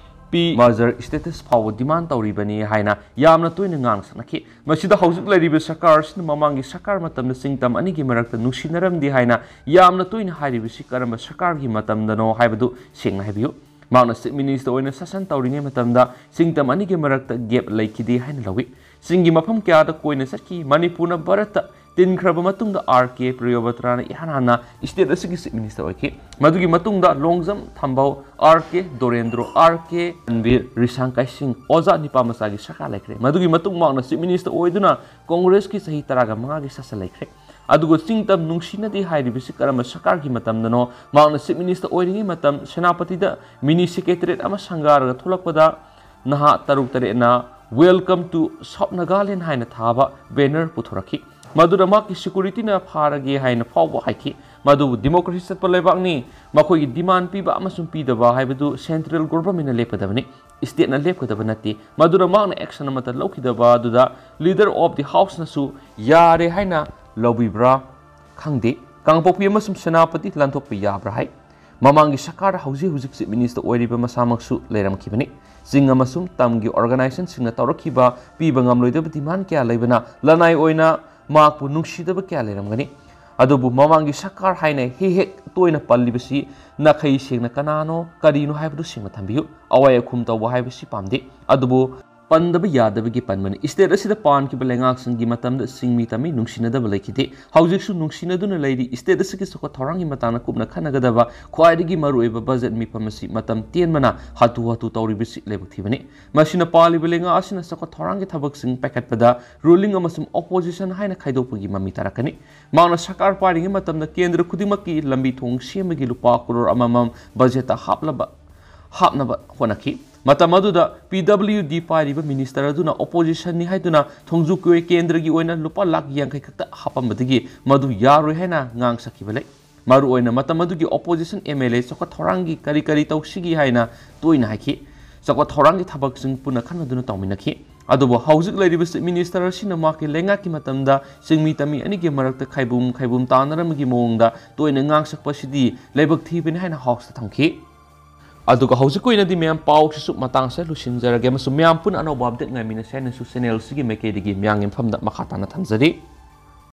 ꯄꯤ merger status ꯐꯥꯎꯕ demand ꯇꯧꯔꯤꯕꯅꯤ ꯍꯥꯏꯅ ꯌꯥꯝꯅ ꯇꯣꯏꯅ ꯉꯥꯡꯅ ꯁꯛꯅꯈꯤ꯫ ꯃꯁꯤꯗ ꯍꯧꯖꯤꯛ ꯂꯩꯔꯤꯕ ꯁꯔꯀꯥꯔ ꯑꯁꯤꯅ ꯃꯃꯥꯡꯒꯤ ꯁꯔꯀꯥꯔ ꯃꯇꯝꯗ ꯆꯤꯡ ꯇꯝ ꯑꯅꯤꯒꯤ ꯃꯔꯛꯇ ꯅꯨꯡꯁꯤꯅꯔꯝꯗꯦ ꯍꯥꯏꯅ ꯌꯥꯝꯅ ꯇꯣꯏꯅ ꯍꯥꯏꯔꯤꯕꯁꯤ ꯀꯔꯝꯕ ꯁꯔꯀꯥꯔꯒꯤ ꯃꯇꯝꯗꯅꯣ ꯍꯥꯏꯕꯗꯨ ꯁꯦꯡꯅ ꯍꯥꯏꯕꯤꯌꯨ꯫ ꯃꯍꯥꯛꯅ Chief Minister ꯑꯣꯏꯅ ꯁꯥꯁꯟ ꯇꯧꯔꯤꯉꯩ ꯃꯇꯝꯗ ꯆꯤꯡ ꯇꯝ ꯑꯅꯤꯒꯤ ꯃꯔꯛꯇ gap ꯂꯩꯈꯤꯗꯦ ꯍꯥꯏꯅ ꯂꯧꯏ꯫ ꯆꯤꯡꯒꯤ ꯃꯐꯝ ꯀꯌꯥꯗ ꯀꯣꯏꯅ ꯆꯠꯈꯤ꯫ ꯃꯅꯤꯄꯨꯔꯅ ꯚꯥꯔꯠꯇ ꯇꯤꯟꯈ꯭ꯔꯕ ꯃꯇꯨꯡꯗ R K ꯄ꯭ꯔꯤꯌꯣꯕꯇ꯭ꯔꯥꯅ ꯏꯍꯥꯟ ꯍꯥꯟꯅ state ꯑꯁꯤꯒꯤ Chief Minister ꯑꯣꯏꯈꯤ꯫ ꯃꯗꯨꯒꯤ ꯃꯇꯨꯡꯗ Longjam ꯊꯝꯕꯧ, R K Dorendro, R K ꯔꯟꯕꯤꯔ, ꯔꯤꯁꯥꯡ ꯀꯥꯏꯁꯤꯡ, ꯑꯣꯖꯥ ꯅꯤꯄꯥꯃꯆꯥꯒꯤ ꯁꯔꯀꯥꯔ ꯂꯩꯈ꯭ꯔꯦ꯫ ꯃꯗꯨꯒꯤ ꯃꯇꯨꯡ ꯃꯍꯥꯛꯅ Chief Minister ꯑꯣꯏꯗꯨꯅ ꯀꯣꯡꯒ꯭ꯔꯦꯁꯀꯤ ꯆꯍꯤ ꯇꯔꯥꯒ ꯃꯉꯥꯒꯤ ꯁꯥꯁꯟ ꯂꯩꯈ꯭ꯔꯦ꯫ ꯑꯗꯨꯒ ꯆꯤꯡ ꯇꯝ ꯅꯨꯡꯁꯤꯅꯗꯦ ꯍꯥꯏꯔꯤꯕꯁꯤ ꯀꯔꯝꯕ ꯁꯔꯀꯥꯔꯒꯤ ꯃꯇꯝꯗꯅꯣ? ꯃꯍꯥꯛꯅ Chief Minister ꯑꯣꯏꯔꯤꯉꯩ ꯃꯇꯝ ꯁꯦꯅꯥꯄꯇꯤꯗ mini secretariat ꯑꯃ ꯁꯪꯒꯥꯔꯒ ꯊꯣꯛꯂꯛꯄꯗ ꯅꯍꯥ ꯇꯔꯨꯛ ꯇꯔꯦꯠꯅ Welcome to South Nagaland ꯍꯥꯏꯅ ꯊꯥꯕ banner ꯄꯨꯊꯣꯔꯛꯈꯤ꯫ ꯃꯗꯨꯗ ꯃꯍꯥꯛꯀꯤ securityꯅ ꯐꯥꯔꯒꯦ ꯍꯥꯏꯅ ꯐꯥꯎꯕ ꯍꯥꯏꯈꯤ꯫ ꯃꯗꯨꯕꯨ democracy ꯆꯠꯄ ꯂꯩꯕꯥꯛꯅꯤ, ꯃꯈꯣꯏꯒꯤ demand ꯄꯤꯕ ꯑꯃꯁꯨꯡ ꯄꯤꯗꯕ ꯍꯥꯏꯕꯗꯨ central governmentꯅ ꯂꯦꯞꯀꯗꯕꯅꯤ, stateꯅ ꯂꯦꯞꯀꯗꯕ ꯅꯠꯇꯦ꯫ ꯃꯗꯨꯅ ꯃꯍꯥꯛꯅ action ꯑꯃꯠꯇ ꯂꯧꯈꯤꯗꯕ ꯑꯗꯨꯗ Leader of the Houseꯅꯁꯨ ꯌꯥꯔꯦ ꯍꯥꯏꯅ ꯂꯧꯕꯤꯕ꯭ꯔꯥ ꯈꯪꯗꯦ꯫ ꯀꯥꯡꯄꯣꯛꯄꯤ ꯑꯃꯁꯨꯡ ꯁꯦꯅꯥꯄꯇꯤ ꯂꯥꯟꯊꯣꯛꯄ ꯌꯥꯕ꯭ꯔꯥ ꯍꯥꯏ꯫ ꯃꯃꯥꯡꯒꯤ ꯁꯔꯀꯥꯔꯗ ꯍꯧꯖꯤꯛ ꯍꯧꯖꯤꯛ Chief Minister ꯑꯣꯏꯔꯤꯕ ꯃꯁꯥꯃꯛꯁꯨ ꯂꯩꯔꯝꯈꯤꯕꯅꯤ꯫ ꯆꯤꯡ ꯑꯃꯁꯨꯡ ꯇꯝꯒꯤ organizationꯁꯤꯡꯅ ꯇꯧꯔꯛꯈꯤꯕ ꯄꯤꯕ ꯉꯝꯂꯣꯏꯗꯕ demand ꯀꯌꯥ ꯂꯩꯕꯅ ꯂꯅꯥꯏ ꯑꯣꯏꯅ ꯃꯍꯥꯛꯄꯨ ꯅꯨꯡꯁꯤꯗꯕ ꯀꯌꯥ ꯂꯩꯔꯝꯒꯅꯤ꯫ ꯑꯗꯨꯕꯨ ꯃꯃꯥꯡꯒꯤ ꯁꯔꯀꯥꯔ ꯍꯥꯏꯅ ꯍꯦꯛ ꯍꯦꯛ ꯇꯣꯏꯅ ꯄꯜꯂꯤꯕꯁꯤ ꯅꯥꯈꯩ ꯁꯦꯡꯅ ꯀꯅꯥꯅꯣ, ꯀꯔꯤꯅꯣ ꯍꯥꯏꯕꯗꯨ ꯁꯦꯡꯅ ꯊꯝꯕꯤꯌꯨ꯫ ꯑꯋꯥꯏ ꯑꯈꯨꯝ ꯇꯧꯕ ꯍꯥꯏꯕꯁꯤ ꯄꯥꯝꯗꯦ꯫ ꯑꯗꯨꯕꯨ ꯄꯟꯗꯕ ꯌꯥꯗꯕꯒꯤ ꯄꯟꯕꯅꯤ꯫ State ꯑꯁꯤꯗ ꯄꯥꯟꯈꯤꯕ ꯂꯩꯉꯥꯛꯁꯤꯡꯒꯤ ꯃꯇꯝꯗ ꯆꯤꯡꯃꯤ ꯇꯝꯃꯤ ꯅꯨꯡꯁꯤꯅꯗꯕ ꯂꯩꯈꯤꯗꯦ꯫ ꯍꯧꯖꯤꯛꯁꯨ ꯅꯨꯡꯁꯤꯅꯗꯨꯅ ꯂꯩꯔꯤ꯫ State ꯑꯁꯤꯒꯤ ꯆꯥꯎꯈꯠ ꯊꯧꯔꯥꯡꯒꯤ ꯃꯇꯥꯡꯗ ꯀꯨꯞꯅ ꯈꯟꯅꯒꯗꯕ ꯈ꯭ꯋꯥꯏꯗꯒꯤ ꯃꯔꯨꯑꯣꯏꯕ budget ꯃꯤꯐꯝ ꯑꯁꯤ ꯃꯇꯝ ꯇꯦꯟꯕꯅ ꯍꯥꯊꯨ ꯍꯥꯊꯨ ꯇꯧꯔꯤꯕꯁꯤ ꯂꯥꯏꯕꯛ ꯊꯤꯕꯅꯤ꯫ ꯃꯁꯤꯅ ꯄꯥꯜꯂꯤꯕ ꯂꯩꯉꯥꯛ ꯑꯁꯤꯅ ꯆꯥꯎꯈꯠ ꯊꯧꯔꯥꯡꯒꯤ ꯊꯕꯛꯁꯤꯡ ꯄꯥꯏꯈꯠꯄꯗ ruling ꯑꯃꯁꯨꯡ opposition ꯍꯥꯏꯅ ꯈꯥꯏꯗꯣꯛꯄꯒꯤ ꯃꯃꯤ ꯇꯥꯔꯛꯀꯅꯤ꯫ ꯃꯍꯥꯛꯅ ꯁꯔꯀꯥꯔ ꯄꯥꯏꯔꯤꯉꯩ ꯃꯇꯝꯗ ꯀꯦꯟꯗ꯭ꯔ ꯈꯨꯗꯤꯡꯃꯛꯀꯤ ꯂꯝꯕꯤ ꯊꯣꯡ ꯁꯦꯝꯕꯒꯤ ꯂꯨꯄꯥ ꯀꯔꯣꯔ ꯑꯃꯃꯝ budgetꯇ ꯍꯥꯞꯂꯕ, ꯍꯥꯞꯅꯕ ꯍꯣꯠꯅꯈꯤ꯫ ꯃꯇꯝ ꯑꯗꯨꯗ P W D ꯄꯥꯏꯔꯤꯕ minister ꯑꯗꯨꯅ oppositionꯅꯤ ꯍꯥꯏꯗꯨꯅ ꯊꯣꯡꯖꯨ ꯀꯣꯏ ꯀꯦꯟꯗ꯭ꯔꯒꯤ ꯑꯣꯏꯅ ꯂꯨꯄꯥ ꯂꯥꯈ ꯌꯥꯡꯈꯩ ꯈꯛꯇ ꯍꯥꯞꯄꯝꯕꯗꯒꯤ ꯃꯗꯨ ꯌꯥꯔꯣꯏ ꯍꯥꯏꯅ ꯉꯥꯡ ꯁꯛꯈꯤꯕ ꯂꯩ꯫ ꯃꯔꯨꯑꯣꯏꯅ ꯃꯇꯝ ꯑꯗꯨꯒꯤ opposition M L A ꯆꯥꯎꯈꯠ ꯊꯧꯔꯥꯡꯒꯤ ꯀꯔꯤ ꯀꯔꯤ ꯇꯧꯁꯤꯒꯦ ꯍꯥꯏꯅ ꯇꯣꯏꯅ ꯍꯥꯏꯈꯤ꯫ ꯆꯥꯎꯈꯠ ꯊꯧꯔꯥꯡꯒꯤ ꯊꯕꯛꯁꯤꯡ ꯄꯨꯟꯅ ꯈꯟꯅꯗꯨꯅ ꯇꯧꯃꯤꯟꯅꯈꯤ꯫ ꯑꯗꯨꯕꯨ ꯍꯧꯖꯤꯛ ꯂꯩꯔꯤꯕ Chief Minister ꯑꯁꯤꯅ ꯃꯍꯥꯛꯀꯤ ꯂꯩꯉꯥꯛꯀꯤ ꯃꯇꯝꯗ ꯆꯤꯡꯃꯤ ꯇꯝꯃꯤ ꯑꯅꯤꯒꯤ ꯃꯔꯛꯇ ꯈꯥꯏꯕꯨꯝ ꯈꯥꯏꯕꯨꯝ ꯇꯥꯅꯔꯝꯕꯒꯤ ꯃꯑꯣꯡꯗ ꯇꯣꯏꯅ ꯉꯥꯡꯁꯛꯄ ꯑꯁꯤꯗꯤ ꯂꯥꯏꯕꯛ ꯊꯤꯕꯅꯤ ꯍꯥꯏꯅ Houseꯇ ꯊꯝꯈꯤ꯫ ꯑꯗꯨꯒ ꯍꯧꯖꯤꯛꯀꯤ ꯑꯣꯏꯅꯗꯤ ꯃꯌꯥꯝ ꯄꯥꯎꯁꯤꯁꯨ ꯃꯇꯥꯡꯁꯤꯗ ꯂꯣꯏꯁꯤꯟꯖꯔꯒꯦ ꯑꯃꯁꯨꯡ ꯃꯌꯥꯝ ꯄꯨꯟꯅ ꯑꯅꯧꯕ update ꯉꯥꯏꯃꯤꯟꯅꯁꯦ ꯍꯥꯏꯅꯁꯨ channel ꯑꯁꯤꯒꯤ ꯃꯥꯏꯀꯩꯗꯒꯤ ꯃꯌꯥꯝꯒꯤ ꯃꯐꯝꯗ ꯃꯈꯥ ꯇꯥꯅ ꯊꯝꯖꯔꯤ꯫